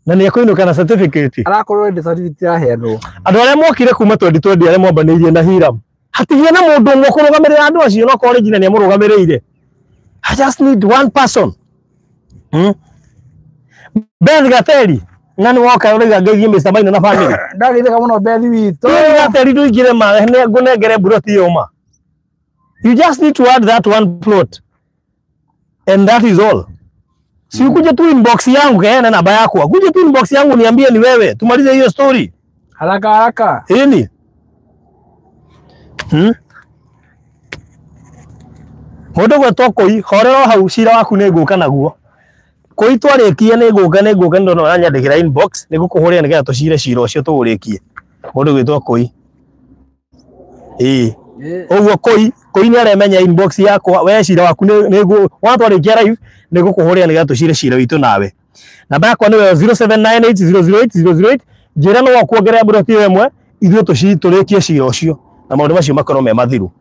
[SPEAKER 1] na nĩ ekũinũka na certificate.
[SPEAKER 2] Arakorwo ndĩ certificate yaheanwo.
[SPEAKER 1] Andũ arĩa mokire kuma 2020 arĩa mwambanĩirie na Hiram. Hatigĩa na mũndũ ũmwe kũrũgamĩrĩra andũ acio no korwo Regina nĩ amũrũgamĩrĩire. I just need one person. Beth Gateri, na nĩ woka ũrauga ngeithie Mr. Maina na family.
[SPEAKER 2] Ndageithĩka mũno Beth witũ.
[SPEAKER 1] Beth Gateri ndũingĩre ma ngũnengere mburoti ĩyo ma. You just need to add that one plot. And that is all. Si ukuje tu inbox yangu kaena namba yako. Kuje tu inbox yangu niambie ni wewe. Tumalize hiyo story.
[SPEAKER 2] Haraka haraka.
[SPEAKER 1] Ini. Mũndũ gwetwo Kũi, horera o hau cira waku nĩ ngũka naguo. Kũi twarĩkia nĩ ngũka nĩ ngũka ndona ũranyandĩkĩra inbox nĩ ngũkũhũrĩra nĩgetha tũcire cira ũcio tũũrĩkie. Mũndũ gwĩtwo Kũi. Ĩĩ. Ũguo Kũi nĩ aremenya inbox yakwa we cira waku nĩ ngũ watwarĩkia live nĩ ngũkũhũrĩra nĩgetha tũcire cira witũ nawe. Namba yakwa nĩyo 0798008008 njĩra no kuongerera mburoti ĩyo ĩmwe ithuĩ tũrĩkie cira ũcio na maũndũ macio makorwo me mathiru.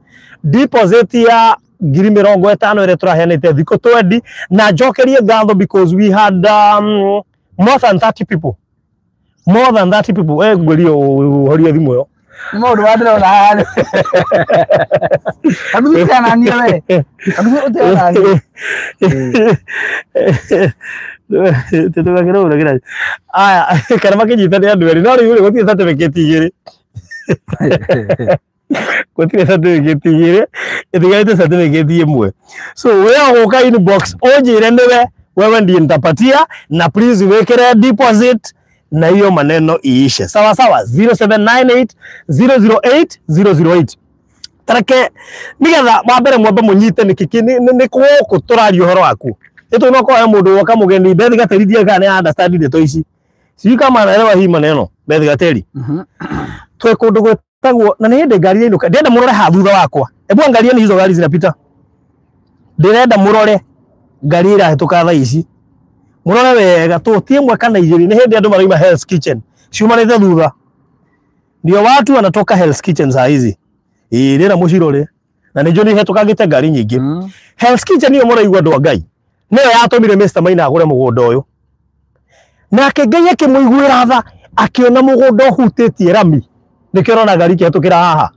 [SPEAKER 1] Deposit ya 50,000 ĩrĩa tũraheanĩte thikũ 20 na njokerie ngatho because we had more than 30 people, more than 30 people. Ngwĩrie ũhorie thimũ ĩyo.
[SPEAKER 2] Nĩ maũndũ marĩa ndĩrona haha. Andũ ũteananie we. Andũ ũteananie.
[SPEAKER 1] Tũgakĩra ũguo kĩra aya kana makĩnyita nĩ andũ erĩ, no rĩu rĩ gũtirĩ certificate igĩrĩ, gũtirĩ certificate igĩrĩ, ĩtigarĩte certificate ĩmwe. So we ũgũka inbox ũnjĩre nĩwe wewe ndiye nitapatia, na please wĩkĩre deposit na hiyo maneno iishe. Sawa sawa. 0798 008 008. Tareke nigetha wa mbere mwambe munyite niki nĩ gũkũ tũraria ũhoro waku. Ĩtũ no kwa mũndũ woka mũgeni Beth Gateri ndiĩ kana nĩ understand ndeto ici, sijui kama anaelewa hii maneno. Beth Gateri, twĩ kũndũ gwĩtagwo na nĩ hĩndĩ ngari yainũka. Ndĩrenda mũrore haha thutha wakwa. Hebu angalieni hizo gari zinapita. Ndĩrenda mũrore ngari ĩrahĩtũka thaa ici, mũrore wega tu ti ĩmwe kana igĩrĩ. Nĩ hĩndĩ andũ marauma Hell's Kitchen ciumanĩte thutha, ndio watu wanatoka Hell's Kitchen saa hizi. Ĩĩ, rĩra mũcirore na nĩ njũĩ nĩ hetũkangĩte ngari nyingĩ. Hell's Kitchen nĩyo mũraigua, andũ a Ngai, nĩyo yatũmire Mr. Maina agũre mũgũnda ũyũ. Nake Ngai akĩmũiguĩra tha, akĩona mũgũnda ũhutĩtie rami, nĩkĩo ũrona ngari ikĩhetũkĩra haha.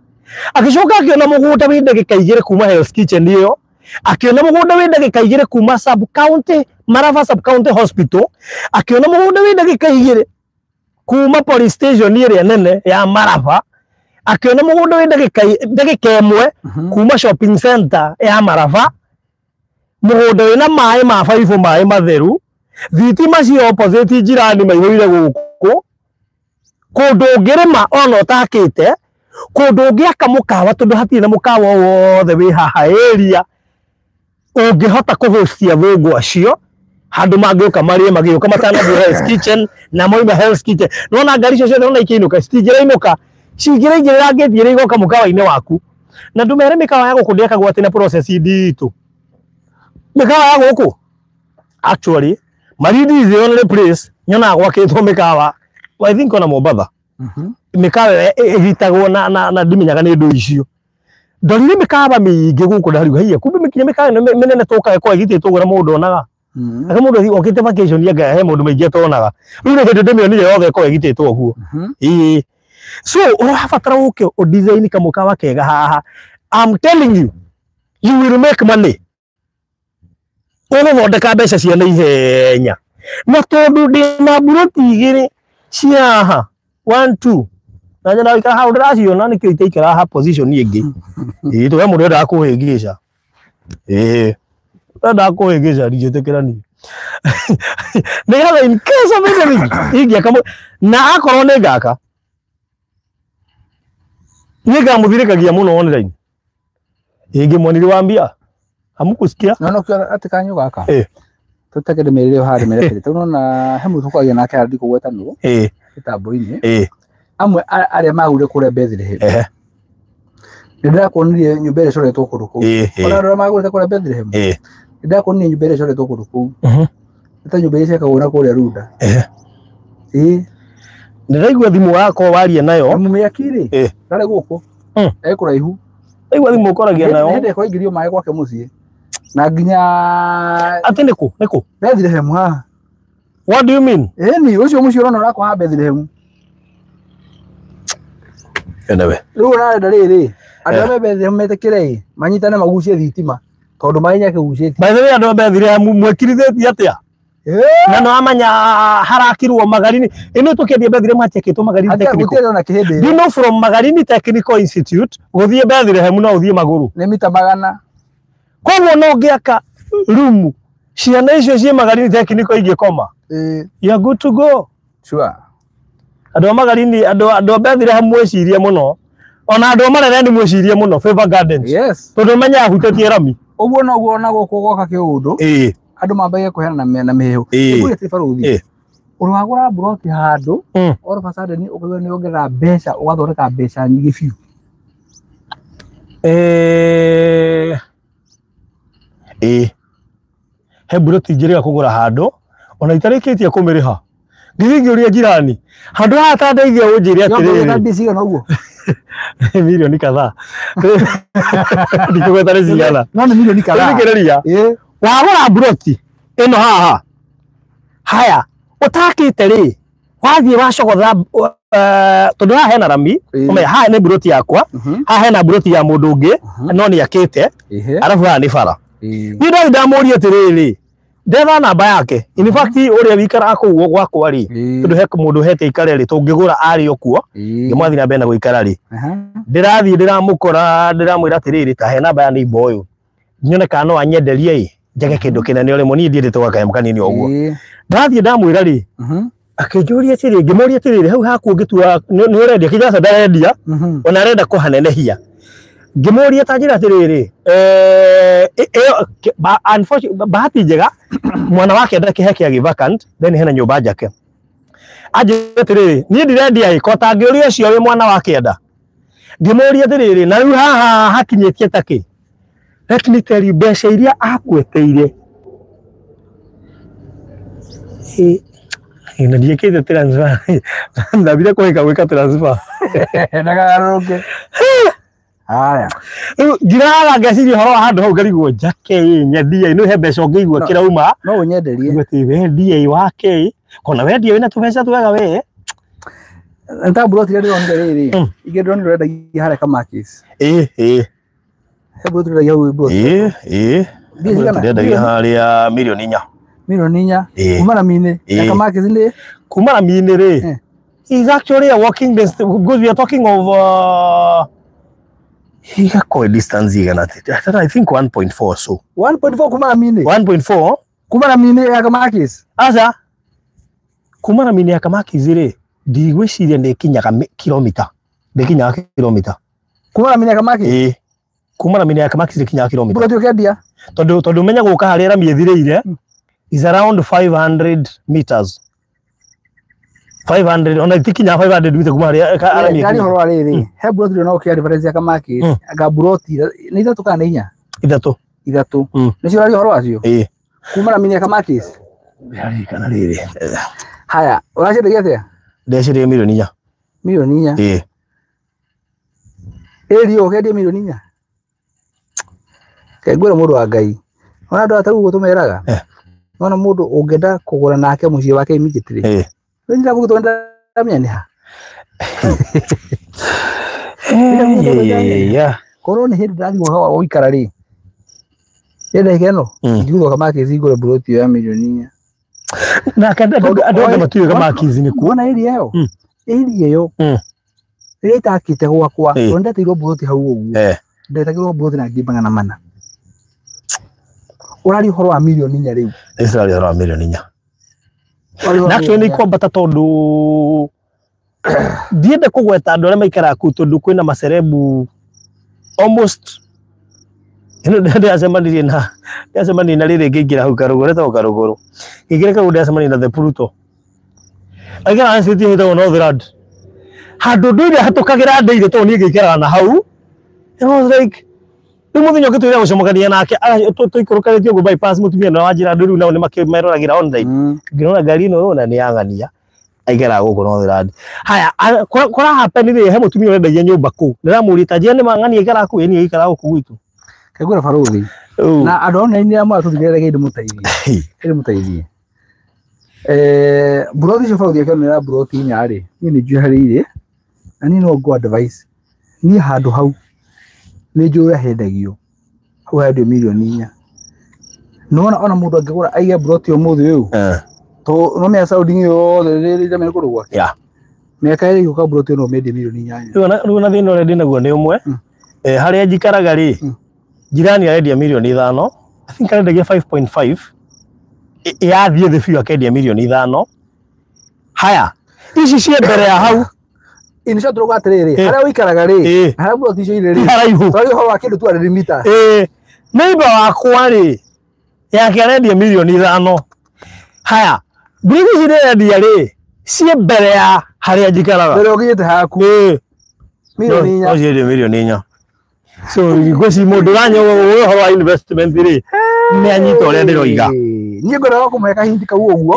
[SPEAKER 1] Agĩcoka akĩona mũgũnda wĩ ndagĩka 2 kuma Hell's Kitchen ĩyo, akĩona mũgũnda wĩ ndagĩka 2 kuma sub county, Maraba sub county hospital, akĩona mũgũnda wĩ ndagĩka 2 kuma police station ĩrĩa nene ya Maraba, akĩona mũgũnda wĩ ndagĩka 1 kuma shopping center ya Maraba, mũgũnda wĩna maĩ ma baibũ, maĩ matheru, thitima ci opposite njirani maihũire gũkũ, kũndũ ũngĩrĩma ona ũtakĩte, kũndũ ũngĩaka mũkawa tondũ hatirĩ na mũkawa o wothe wĩ haha area ũngĩhota kũhostia athũngũ acio handũ mangĩũka marĩe magĩũka matanathiĩ Hell's Kitchen na moima Hell's Kitchen. Nona ngari icio ciothe ona ikĩinũka citingĩrainũka, cingĩraingĩrĩra ngĩti ĩrĩa igoka mũkawa-inĩ waku. Na ndũmere mĩkawa ya gũkũ ndĩakagwo atĩ na process nditũ. Mĩkawa ya gũkũ actually, Malindi is the only place nyonaga gwakĩtwo mĩkawa. I think ona Mombatha mĩkawa ĩgitagwo na ndimenyaga nĩ ndũ icio. Ndorire mĩkawa mĩingĩ gũkũ ndariuga haiya, kumbe mĩkinya mĩkawa ĩno mĩnene tũkaga ĩkoragwo ĩgitĩtwo ũguo na mũndũ onaga. Aka mũndũ okĩte vacation anga he maũndũ maingĩ atonaga. Rĩu nĩ hĩndĩ ndĩmĩonire yothe ĩkoragwo ĩgitĩtwo ũguo. Ĩĩ, so ũrabatara ũke ũ design kamũkawa kega haha. I'm telling you, you will make money. Ũgũthondeka mbeca cia naihenya. Na tondũ ndĩna mburoti 2 cia haha, 1 2 na nyona ikara hau ndĩraciona nĩkĩo itaikara haha position ĩngĩ. Ĩĩ, tũhe mũndũ endaga kũhĩngĩca. Ĩĩ, endaga kũhĩngĩca, ndingĩtĩkĩra niĩ. Nĩgetha in case of anything ingĩaka na akorwo nĩ ngaka niĩ ngamũthirĩkagia mũno online. Ĩngĩ niliwaambia hamukusikia.
[SPEAKER 2] No no atĩ kanyũ gaka tũteke ndĩmĩrĩre haha ndĩmĩre tondũ nona he mũndũ tũkwaria nake haha ndikũgweta nũ mĩtambo-inĩ amwe arĩa magũrire kũrĩa Bethlehem. Nĩ ndĩrakuonirie nyũmba ĩrĩa ĩcoretwo kũndũ kũu. Ona arĩa magũrĩte kũrĩa Bethlehem, nĩ ndĩrakuonirie nyũmba ĩrĩa ĩcoretwo kũndũ kũu. Nĩ ta nyũmba iria ciakagwo na kũrĩa Runda. Ĩĩ.
[SPEAKER 1] Ndĩraigua thimũ yakwa waria nayo.
[SPEAKER 2] Na mũmĩaki rĩ, ndarĩ gũkũ, e kũraihu.
[SPEAKER 1] Ndaigua thimũ ũkoragia nayo.
[SPEAKER 2] Hĩndĩ ĩkũraingĩrio maĩ gwake mũciĩ na nginya
[SPEAKER 1] Atĩ nĩkũ nĩkũ?
[SPEAKER 2] Bethlehem haha.
[SPEAKER 1] What do you mean?
[SPEAKER 2] Ĩni ũcio mũciĩ ũrona ũrakwa haha Bethlehem.
[SPEAKER 1] Anyway.
[SPEAKER 2] Rĩu ũrarenda rĩrĩ, andũ arĩa me Bethlehem metĩkĩre ĩ manyitane magucie thitima tondũ maĩ nĩakĩgucĩtie.
[SPEAKER 1] By the way, andũ a Bethlehem mwekirithĩtie atĩa? Na no amanya harakirwo Magarini ĩno tũkĩendia Bethlehem hatiakĩtwo Magarini Technical.
[SPEAKER 2] Gũtirĩ ona kĩhĩndĩ.
[SPEAKER 1] Do you know from Magarini Technical Institute gũthiĩ Bethlehem no ũthiĩ magũrũ?
[SPEAKER 2] Nĩ mita 100.
[SPEAKER 1] Koguo no ngĩaka rumu ciana icio ciĩ Magarini Technical ingĩkoma. You are good to go.
[SPEAKER 2] Sure.
[SPEAKER 1] Andũ a Magarini, andũ a Bethlehem mwĩcirie mũno. Ona andũ a Marereni mwĩcirie mũno, Favor Gardens.
[SPEAKER 2] Yes.
[SPEAKER 1] Tondũ menyaga hutĩtie rami.
[SPEAKER 2] Ũguo noguo ona gũkũ gwoka kĩũndũ. Andũ mambagia kũheana na mĩhehu. Nĩguo ĩtĩ barũthi. Ũragũra mburoti handũ, all of a sudden ũkaigua nĩ wongerera mbeca, ũgathondeka mbeca nyingĩ biũ.
[SPEAKER 1] He mburoti njĩrĩga kũgũra handũ ona itarĩkĩtie kũmĩrĩha. Ngĩthiĩ ngĩũria jirani, handũ haha ta ndeithia ũnjĩre
[SPEAKER 2] Yongerera
[SPEAKER 1] atĩrĩrĩ.
[SPEAKER 2] mbia cigana ũguo?
[SPEAKER 1] Milioni kadhaa. Ndikũgweta nĩ cigana.
[SPEAKER 2] No nĩ milioni kadhaa.
[SPEAKER 1] Thikĩrĩria. Wagũra mburoti ĩno haha. Haya, ũtakĩte rĩ, wathiĩ wacogotha tondũ haha hena rami, ũmenye haha nĩ mburoti yakwa, haha hena mburoti ya mũndũ ũngĩ, no nĩ akĩte, arabu haha nĩ bara. Niĩ ndathiĩ ndamũria atĩrĩrĩ, ndetha namba yake. In fact ũrĩa wĩikaraga kũu gwakwa rĩ, tondũ he mũndũ hete ikare rĩ, tũngĩgũra arĩ o kuo, ngĩmwathi na mbere na gũikara rĩ. Ndĩrathiĩ ndĩramũkora, ndĩramwĩra atĩrĩrĩ, ta he namba ya neighbor ũyũ, nyone kana no anyenderie ĩ, njage kĩndũ kĩnene ũrĩmwe, niĩ ndiendete gwaka kanyamũ kanini ũguo. Ndathiĩ ndamwĩra rĩ, akĩnjũria atĩrĩ, ngĩmũria atĩrĩrĩ, hau haku ũngĩtua nĩ ũrendia, kĩnja aca ndarendia, ona arenda kũhanenehia. Ngĩmũria ta njĩra atĩrĩrĩ, ĩyo bahati njega mwana wake ndakĩhe kĩagĩ vacant, then hena nyũmba njake. Anjĩra atĩrĩrĩ, niĩ ndirendia ĩ, ko tangĩũria ũcio wĩ mwana wa kĩenda. Ngĩmũria atĩrĩrĩ, na rĩu haha hakinyĩtie takĩ? Let me tell you, mbeca iria akweteire. Na ndiĩkĩte transfer. Ndambire kũhĩka gwĩka transfer.
[SPEAKER 2] Ndakagarũrũke. Haya.
[SPEAKER 1] Rĩu ngiraga ngeciria ũhoro wa handũ hau ngarigwo njake ĩ, nyendie ĩ, he mbeca ũngĩigua kĩrauma.
[SPEAKER 2] No ũnyenderie.
[SPEAKER 1] Ngiuga atĩ wendie ĩ wake ĩ, kona wendie wĩna tũbeca twega we.
[SPEAKER 2] Nĩ ta mburoti iria ndĩronire rĩrĩ, ingĩ ndĩronire ũrendagia harĩa Kamakis.
[SPEAKER 1] Ĩ.
[SPEAKER 2] He mburoti ũrendagia hau mburoti.
[SPEAKER 1] Ĩ.
[SPEAKER 2] Mbia cigana?
[SPEAKER 1] Ndĩrendagia harĩa milioni 4.
[SPEAKER 2] Milioni 4. Kuma rami-inĩ. Ya Kamakis nĩ?
[SPEAKER 1] Kuma rami-inĩ rĩ, is actually a walking distance, because we are talking of igakorwo distance igana atĩa? I think 1.4 so.
[SPEAKER 2] 1.4 kuma rami-inĩ?
[SPEAKER 1] 1.4?
[SPEAKER 2] Kuma rami-inĩ ya Kamakis?
[SPEAKER 1] Aca. Kuma rami-inĩ ya Kamakis rĩ, ndigwĩciria nĩ ĩkinyaga kilomita. Ndĩkinyaga kilomita.
[SPEAKER 2] Kuma rami-inĩ ya Kamakis?
[SPEAKER 1] Ĩĩ. Kuma rami-inĩ ya Kamakis ndĩkinyaga kilomita.
[SPEAKER 2] Mburoti ũkĩendia?
[SPEAKER 1] Tondũ ũmenye gũka harĩa rami ĩthirĩire, is around 500 meters. 500, ona itikinyaga 500 meters kuma harĩa rami
[SPEAKER 2] ĩkinyaga. Ũhoro wa rĩrĩ, he mburoti ĩrĩa no ũkĩ advertise ya Kamakis, anga mburoti nĩ ithatũ kana nĩ inya?
[SPEAKER 1] Ithatũ.
[SPEAKER 2] Ithatũ. Nĩcio ũraria ũhoro wacio?
[SPEAKER 1] Ĩĩ.
[SPEAKER 2] Kuma rami-inĩ ya Kamakis?
[SPEAKER 1] Ndĩraririkana rĩrĩ.
[SPEAKER 2] Haya, ũraciendagia atĩa?
[SPEAKER 1] Ndĩraciendagia milioni 4.
[SPEAKER 2] Milioni 4?
[SPEAKER 1] Ĩĩ.
[SPEAKER 2] Ĩri ũkĩendia milioni 4? Reke ngwĩre mũndũ wa Ngai. Ona andũ aya ũguo tũmeraga. Ona mũndũ ũngĩenda kũgũra nake mũciĩ wake immediately. Rĩu nyina gũgĩtwo ndamenya nĩ ha. Korwo nĩ hĩndĩ ndathiĩ gwaka gũikara rĩ, nĩ ndagĩka ĩno, ingĩgũthwo Kamakis ngũre mburoti ĩyo ya milioni 4.
[SPEAKER 1] Nake andũ othe matiũĩ Kamakis nĩ kuo.
[SPEAKER 2] Wona area ĩyo? Area ĩyo, rĩrĩa itakĩte gwakwa, tondũ ndeteirwo mburoti hau ũguo. Ndetagĩrwo mburoti na ngiri 400. Ũraria ũhoro wa milioni 4 rĩu.
[SPEAKER 1] Ũraria ũhoro wa milioni 4. Na actually nĩ ikwambata tondũ ndiende kũgweta andũ arĩa maikaraga kũu tondũ kwĩna macerebu almost ĩno ndĩracemanirie na rĩrĩ ngĩingĩra hau Karũgũrũ, ĩtagwo Karũgũrũ. Ngĩingĩra Karũgũrũ ndĩracemanirie na The Pluto. Aikaraga city ĩtagwo Northland. Handũ ndũire hatũkagĩra ndĩire tondũ niĩ ngĩikaraga na hau. It was like rĩu mũthenya ũngĩ tũrĩa gũcemania nake, tũikũrũkanĩtie ũguo bypass mũtumia na wanjĩra andũ rĩu nao nĩ meroragĩra online. Ngĩrora ngari ĩno ũrona nĩ yang'ania. Aikaraga gũkũ Northland. Haya, kũra happen rĩ, he mũtumia ũrendagia nyũmba kũu. Ndĩramũria ta njĩra nĩ mang'ania aikaraga kũu, ĩni aikaraga gũkũ gwitũ.
[SPEAKER 2] Kaigua barũthi. Na andũ online arĩa maratũthikĩrĩria reke ndĩmũteithie. Ndĩmũteithie. Mburoti icio barũthi akĩonera mburoti 4 rĩ, niĩ nĩ njũĩ harĩa irĩ, na niĩ no ngũ advice. Niĩ handũ hau nĩ njũĩ ũrĩa hendagio. Hau hendio milioni 4. Nĩwona ona mũndũ angĩgũra aige mburoti ũmũthĩ ũyũ, to no mĩa Saudi yothe rĩrĩ ndamenya kũndũ gwake. Mĩaka ĩrĩ ĩgũka mburoti ĩno no mĩendie milioni 8.
[SPEAKER 1] Rĩu na thĩna ũrĩa ndĩnaguo nĩ ũmwe. Harĩa njikaraga rĩ, jirani arendia milioni 5. I think arendagia 5.5. Yathiĩ thĩ biũ akendia milioni 5. Haya, ici ciĩ mbere ya hau.
[SPEAKER 2] In short tũrauga atĩrĩrĩ, harĩa ũikaraga rĩ, harĩa mburoti icio irĩ rĩ, tũraria ũhoro wa kĩndũ 200 meters.
[SPEAKER 1] Neighbor wakwa rĩ, yake arendia milioni 5. Haya, mburoti ici ndĩrendia rĩ, ciĩ mbere ya harĩa njikaraga.
[SPEAKER 2] Mbere ũkinyĩte haku. Milioni 4.
[SPEAKER 1] No ciendio milioni 4. So ngwĩciria mũndũ ũranyua ũhoro wa investment rĩ, nĩ anyita ũrĩa ndĩroiga.
[SPEAKER 2] Niĩ ngwendaga kũmũhe kahinda kau ũguo.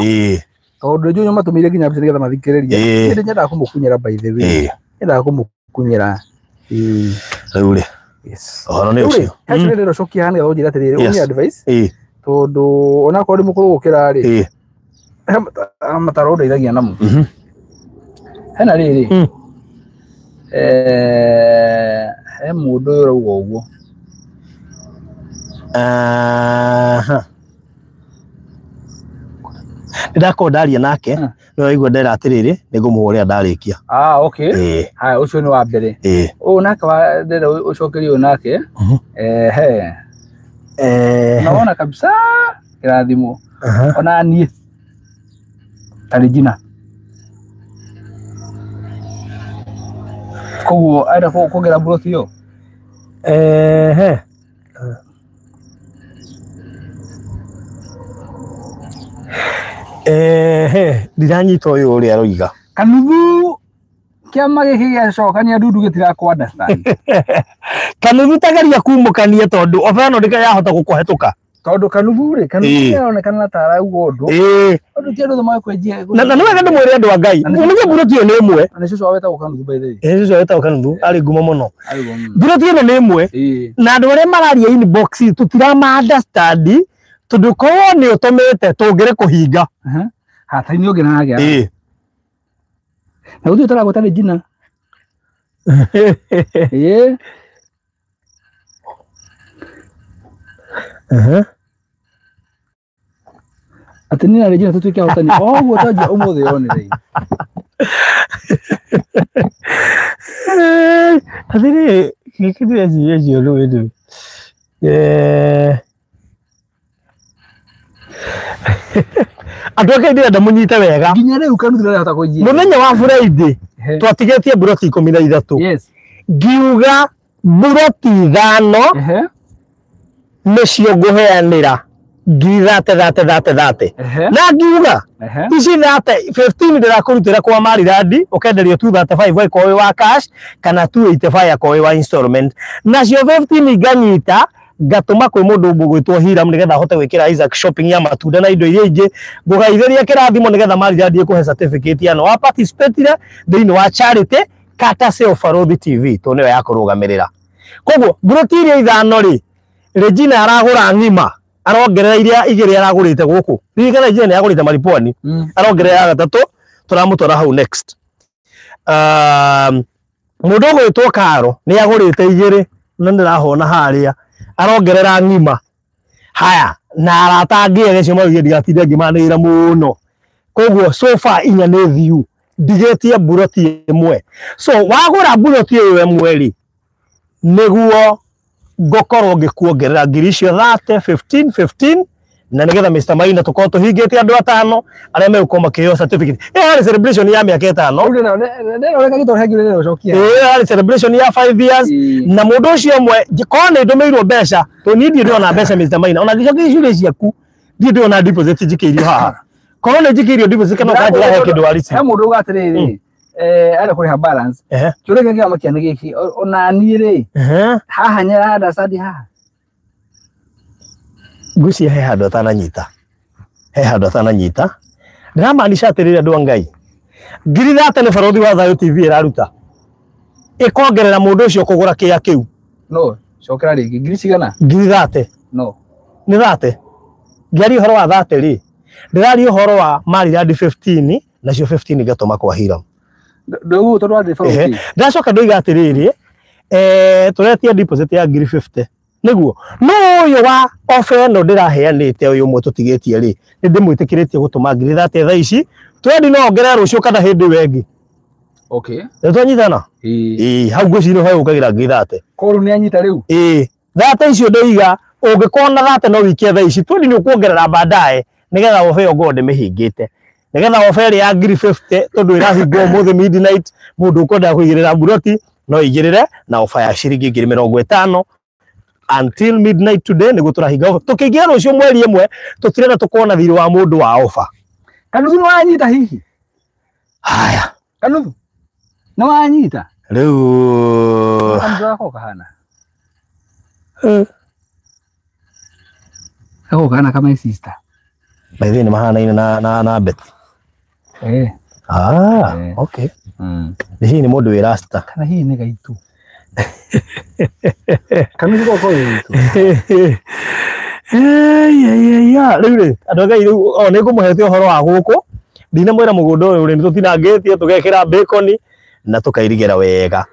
[SPEAKER 2] Tondũ njũĩ matũmĩire nginya mbeca nĩgetha mathikĩrĩrie. Niĩ nyendaga kũmũkunyĩra by the way. Nyendaga kũmũkunyĩra.
[SPEAKER 1] Rĩu rĩ
[SPEAKER 2] Yes.
[SPEAKER 1] ũhoro nĩ
[SPEAKER 2] Rĩu rĩ,
[SPEAKER 1] ũcio.
[SPEAKER 2] he kĩũria ndĩrenda ũcokie haha nĩgetha ũnjĩre atĩrĩrĩ,
[SPEAKER 1] Yes.
[SPEAKER 2] ũnye advice
[SPEAKER 1] Ĩĩ.
[SPEAKER 2] tondũ onakorwo ndĩ mũkũrũ gũkĩra rĩ,
[SPEAKER 1] Ĩĩ.
[SPEAKER 2] he mataro ũndeithagia namo. Hena rĩrĩ, he mũndũ ũyũ ũrauga ũguo.
[SPEAKER 1] Aha. Nĩndakorwo ndaria nake no aigua ndera atĩrĩrĩ nĩngũmũhũrĩra ndarĩkia.
[SPEAKER 2] Ah, okay.
[SPEAKER 1] Ĩĩ.
[SPEAKER 2] Haya, ũcio nĩ wa mbere.
[SPEAKER 1] Ĩĩ.
[SPEAKER 2] Ũyũ nake wa ndĩrenda ũcokerie ũyũ nake. Ehe. Naona kabisa kĩrathimo. Ona niĩ ta Regina. Koguo arenda kuongerera mburoti ĩyo.
[SPEAKER 1] Ehe. Ehe, ndiranyita ũyũ ũrĩa aroiga.
[SPEAKER 2] Kanuthu kĩama gĩkĩ gĩacokania ndundu gĩtirakũ understand.
[SPEAKER 1] Kanuthu tageria kumũkania tondũ oba ĩno ndĩka yahota gũkũhetũka.
[SPEAKER 2] Tondũ kanuthu rĩ, kanuthu nĩaronekana ta arauga ũndũ.
[SPEAKER 1] Ĩĩ.
[SPEAKER 2] Ũndũ ti andũ othe magĩkwenjia.
[SPEAKER 1] Na nĩ wega ndĩmwĩre andũ a Ngai. Ũmenye mburoti ĩyo nĩ ĩmwe.
[SPEAKER 2] Na nĩ cũcũ wa wetagwo kanuthu by the way.
[SPEAKER 1] Ĩĩ cũcũ wetagwo kanuthu arĩ ngumo mũno.
[SPEAKER 2] Arĩ ngumo mũno.
[SPEAKER 1] Mburoti ĩno nĩ ĩmwe.
[SPEAKER 2] Ĩĩ.
[SPEAKER 1] Na andũ arĩa mararia inbox tũtirama understand tondũ korwo nĩ ũtũmĩte tũngĩrĩ kũhinga.
[SPEAKER 2] Hatari nĩ ũngĩ na agĩa.
[SPEAKER 1] Ĩĩ.
[SPEAKER 2] Na gũtirĩ ũtaragweta Regina. Ĩĩ. Atĩ niĩ na Regina tũtuĩke ahotani. O ũguo twanjia ũmũthĩ yonire.
[SPEAKER 1] Atĩrĩrĩ, gĩkĩ ndĩreciria ũcio ũndũ ũyũ. Andũ a Ngai ndĩrenda mũnyite wega.
[SPEAKER 2] Nginya rĩu kanuthu ndarahota kũnjia.
[SPEAKER 1] Mũthenya wa Friday twatigĩtie mburoti 13.
[SPEAKER 2] Yes.
[SPEAKER 1] Ngiuga mburoti 5 nĩcio ngũheanĩra ngiri thate thate thate thate. Na ngiuga ici thate 15 ndĩrakũrutĩra kwa Marirandi ũkenderio 235 angĩkorwo wĩ wa cash kana 285 angĩkorwo wĩ wa installment. Nacio 15 nganyita ngatũma kwĩ mũndũ ũgwĩtwo Hiram nĩgetha ahote gwĩkĩra Isaac shopping ya matunda na indo iria ingĩ, ngũgaithĩria kĩrathimo nĩgetha Marirandi ĩkũhe certificate ya no wa participate thĩinĩ wa charity Courtesy of Barũthi TV tondũ nĩyo ya kũrũgamĩrĩra. Koguo mburoti iria 5 rĩ, Regina aragũra ng'ima, arongerera iria 2 aragũrĩte gũkũ. Ririkana Regina nĩ agũrĩte Maripwani, arongerera ya 3 tũramũtwara hau next. Mũndũ ũgwĩtwo Karo nĩ agũrĩte 2 na ndĩrahona harĩa arongerera ng'ima. Haya, na arata angĩ erĩ acio maugire ndigatinde ngĩmanĩrĩra mũno. Koguo so far 4 nĩ thiu, ndigĩtie mburoti 1. So wagũra mburoti ĩyo ĩmwe rĩ, nĩguo ngũkorwo ngĩkuongerera ngiri icio 30, 15, 15 na nĩgetha Mr. Maina tũkorwo tũhingĩte andũ 5 arĩa megũkorwo makĩheo certificate. Ĩyo yarĩ celebration ya mĩaka 5. Ĩyo yarĩ celebration ya 5 years na mũndũ ũcio ũmwe korwo nĩ ndũmĩirwo mbeca tondũ niĩ ndirĩ ndĩrona mbeca Mr. Maina, ona ngĩcokia icũrĩ ciaku ndirĩ ndĩrona deposit njikĩirio haha. Korwo nĩ njikĩirio deposit kana ũkanjĩra he kĩndũ wa receipt.
[SPEAKER 2] He mũndũ uga atĩrĩrĩ, arenda kũrĩha balance. Kĩũria gĩkĩ kĩamakia nĩ gĩkĩ, ona niĩ rĩ, haha nyara understand haha.
[SPEAKER 1] Ngwĩciria he handũ atananyita. He handũ atananyita. Ndĩramaanisha atĩrĩrĩ andũ a Ngai. Ngiri thate nĩ Barũthi wa Thayũ TV ĩraruta. Ĩkongerera mũndũ ũcio kũgũra kĩea kĩu.
[SPEAKER 2] No, cokera rĩngĩ. Ngiri cigana?
[SPEAKER 1] Ngiri thate.
[SPEAKER 2] No.
[SPEAKER 1] Nĩ thate. Ngĩaria ũhoro wa thate rĩ, ndĩraria ũhoro wa Marirandi 15 nacio 15 ngatũma kwa Hiram.
[SPEAKER 2] Ndũguo tondũ wathiĩ Barũthi.
[SPEAKER 1] Ndacoka ndoiga atĩrĩrĩ, tũretia deposit ya ngiri 50. Nĩguo no ũyũ wa ofa ĩno ndĩraheanĩte ũyũ ũmwe tũtigĩtie rĩ, nĩ ndĩmwĩtĩkĩrĩtie gũtũma ngiri thate thaa ici, twendi no ongerere rũciũ kana hĩndĩ ĩyo ĩngĩ.
[SPEAKER 2] Okay.
[SPEAKER 1] Nĩ twanyitana?
[SPEAKER 2] Ĩĩ.
[SPEAKER 1] Ĩĩ, hau ngwĩciria nĩho ũkagĩra ngiri thate.
[SPEAKER 2] Koguo rĩu nĩanyita rĩu?
[SPEAKER 1] Ĩĩ, thate icio ndoiga ũngĩkorwo na thate no wĩikie thaa ici, twendi nĩ ũkuongerera baadaye nĩgetha ofa ĩyo ngorwo ndĩmĩhingĩte. Nĩgetha ofa ĩrĩa ya ngiri 50 tondũ ĩrahingwo ũmũthĩ midnight, mũndũ ũkwendaga kũigĩrĩra mburoti no aigĩrĩre na ofa ya ciringi ngiri 50 until midnight today nĩguo tũrahinga ofa. Tũkĩingĩra rũciũ mweri 1 tũtirenda tũkorwo na thirĩ wa mũndũ wa ofa.
[SPEAKER 2] Kanuthu nĩ wanyita hihi?
[SPEAKER 1] Haya.
[SPEAKER 2] Kanuthu nĩ wanyita?
[SPEAKER 1] Rĩu
[SPEAKER 2] Kanuthu gako kahana. Gako kahana kama sister.
[SPEAKER 1] By the way nĩ mahanaine na Betty. Ah, okay. Hihi nĩ mũndũ wĩ rasta.
[SPEAKER 2] Kana hihi nĩ gaitu. Kanuthu goko witũ.
[SPEAKER 1] Rĩu rĩ andũ a Ngai rĩu o nĩ ngũmũhete ũhoro wa gũkũ ndinamwĩra mũgũnda ũyũ rĩ nĩ tũtinangĩtie tũgekĩra bacon na tũkairigĩra wega.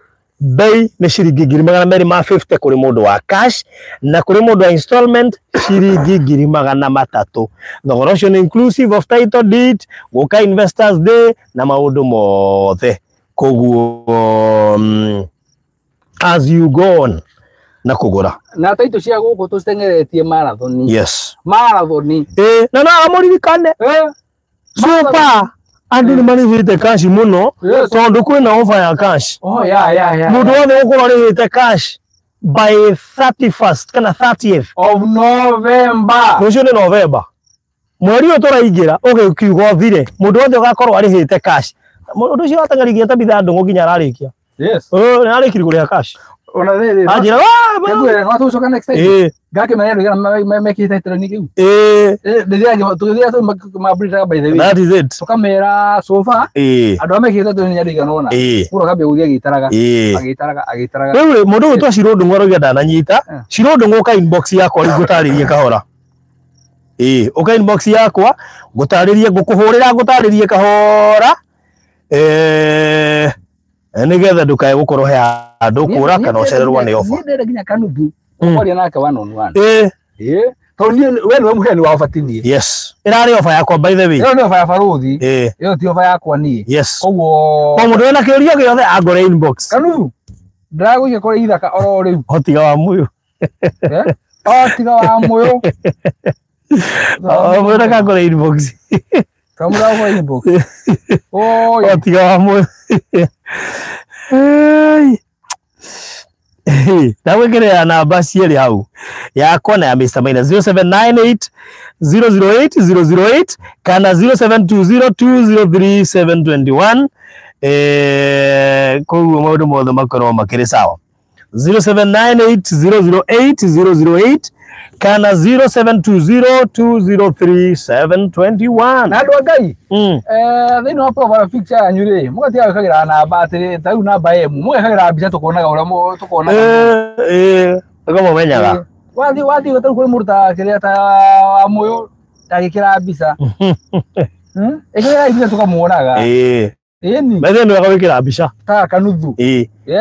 [SPEAKER 1] Bei nĩ ciringi 250,000 kũrĩ mũndũ wa cash na kũrĩ mũndũ wa installment ciringi 300,000. Thogora ũcio nĩ inclusive of title deed, gũka investors day na maũndũ mothe. Koguo as you go on na kũgũra.
[SPEAKER 2] Na taitũ cia gũkũ tũciteng'eretie marathoni.
[SPEAKER 1] Yes.
[SPEAKER 2] Marathoni.
[SPEAKER 1] Na no amũririkane. Super. Andũ nĩ marĩhĩte cash mũno tondũ kwĩna offer ya cash.
[SPEAKER 2] Oh ya ya ya.
[SPEAKER 1] Mũndũ wothe ũgũkorwo arĩhĩte cash by 31st kana 30th
[SPEAKER 2] of November.
[SPEAKER 1] Rũciũ nĩ November. Mweri ũyũ tũraingĩra ũgĩkiuga ũthire, mũndũ wothe ũgakorwo arĩhĩte cash. Mũndũ ũcio wateng'eririe Tabitha Ndung'u nginya ararĩkia.
[SPEAKER 2] Yes.
[SPEAKER 1] Nĩ arĩkirie kũrĩha cash.
[SPEAKER 2] Ona rĩrĩ.
[SPEAKER 1] Anjĩra,
[SPEAKER 2] Ngwĩre no tũcoka next time. Ngakĩmenya andũ aigana mekĩte itĩro-inĩ kĩu. Rĩrĩa tũgĩthiĩ tũmambĩrĩraga by the way.
[SPEAKER 1] That is it.
[SPEAKER 2] Tũkamera so far. Andũ arĩa mekĩte itĩro-inĩ nĩ andũ aigana ũna. Mũndũ akambia gũthiĩ agĩtaraga. Agĩtaraga agĩtaraga.
[SPEAKER 1] Rĩu rĩ mũndũ ũgwĩtwo Shiro Ndung'u arauga ndananyita. Shiro Ndung'u ũka inbox yakwa rĩu ngũtarĩrie kahora. Ũka inbox yakwa ngũtarĩrie ngũkũhũrĩra ngũtarĩrie kahora. Nĩgetha ndũkae gũkorwo he handũ kũra kana ũcererwo nĩ offer.
[SPEAKER 2] Niĩ ndĩrenda nginya Kanuthu kwaria nake one on one. Tondũ niĩ we nĩwe mũheani wa offer ti niĩ.
[SPEAKER 1] Yes. Ĩrarĩ offer yakwa by the way.
[SPEAKER 2] Ĩyo nĩ offer ya barũthi. Ĩyo ti offer yakwa niĩ.
[SPEAKER 1] Yes.
[SPEAKER 2] Koguo
[SPEAKER 1] o mũndũ wĩna kĩũria gĩothe angore inbox.
[SPEAKER 2] Kanuthu ndĩragũikia kũrĩ ithaka oro rĩu.
[SPEAKER 1] O tiga wa mũyũ.
[SPEAKER 2] O tiga wa mũyũ.
[SPEAKER 1] O mũndũ akangore inbox.
[SPEAKER 2] Kamũra ũkore inbox. Oi.
[SPEAKER 1] O tiga wa mũyũ. Ndagwĩkĩrĩra namba cierĩ hau yakwa na ya Mr. Maina 0798 008 008 kana 0720 203 721. Koguo maũndũ mothe makorwo makĩrĩ sawa. 0798 008 008 kana 0720 203 721.
[SPEAKER 2] Na andũ a Ngai thĩinĩ wa profile picture yanyu rĩ mũgatiga gwĩkagĩra namba atĩrĩ ta rĩu namba M mũgekagĩra mbica tũkonaga ũrĩa tũkonaga.
[SPEAKER 1] Ũkamũmenyaga.
[SPEAKER 2] Wathiĩ wathiĩ ta rĩu kũrĩ mũndũ ta kĩrĩa ta wa mũyũ agĩkĩra mbica. Ĩkĩra mbica tũkamuonaga. Ĩni.
[SPEAKER 1] Methe nĩ wega gwĩkĩra mbica.
[SPEAKER 2] Ta Kanuthu.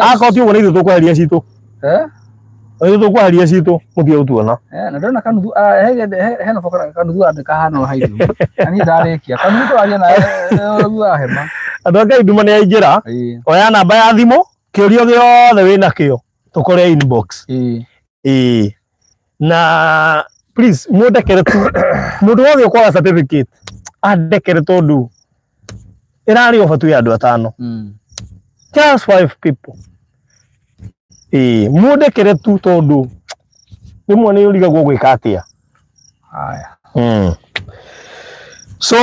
[SPEAKER 1] Akorwo ti ũguo nĩ ithuĩ tũkweheria citũ. Ithuĩ tũkweheria citũ mũthiĩ gũtuona.
[SPEAKER 2] Na ndona Kanuthu hena boka Kanuthu andĩka hana hau. Na niĩ ndarĩkia. Kanuthu tũraria nawe thutha wa hema.
[SPEAKER 1] Andũ a Ngai nduma nĩ yaingĩra. Oya namba ya thimũ kĩũria gĩothe wĩnakĩo tũkore inbox. Na please mũndekere tu mũndũ wothe ũkwaga certificate andekere tondũ ĩrarĩ offer tu ya andũ atano. Just 5 people. Mũndekere tu tondũ rĩmwe nĩ ũrigagwo gwĩka atĩa.
[SPEAKER 2] Haya.
[SPEAKER 1] So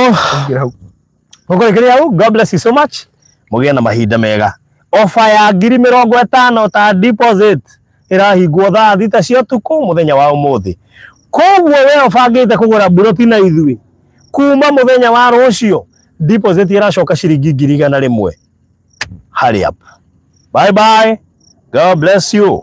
[SPEAKER 1] mũkũrĩkĩria hau. God bless you so much. Mũgĩe na mahinda mega. Offer ya 50,000 ta deposit ĩrahingwo thaa 6 cia ũtukũ mũthenya wa ũmũthĩ. Koguo we ũbangĩte kũgũra mburoti na ithuĩ kuma mũthenya wa rũciũ deposit ĩracoka ciringi 100,000. Hurry up. Bye bye. God bless you.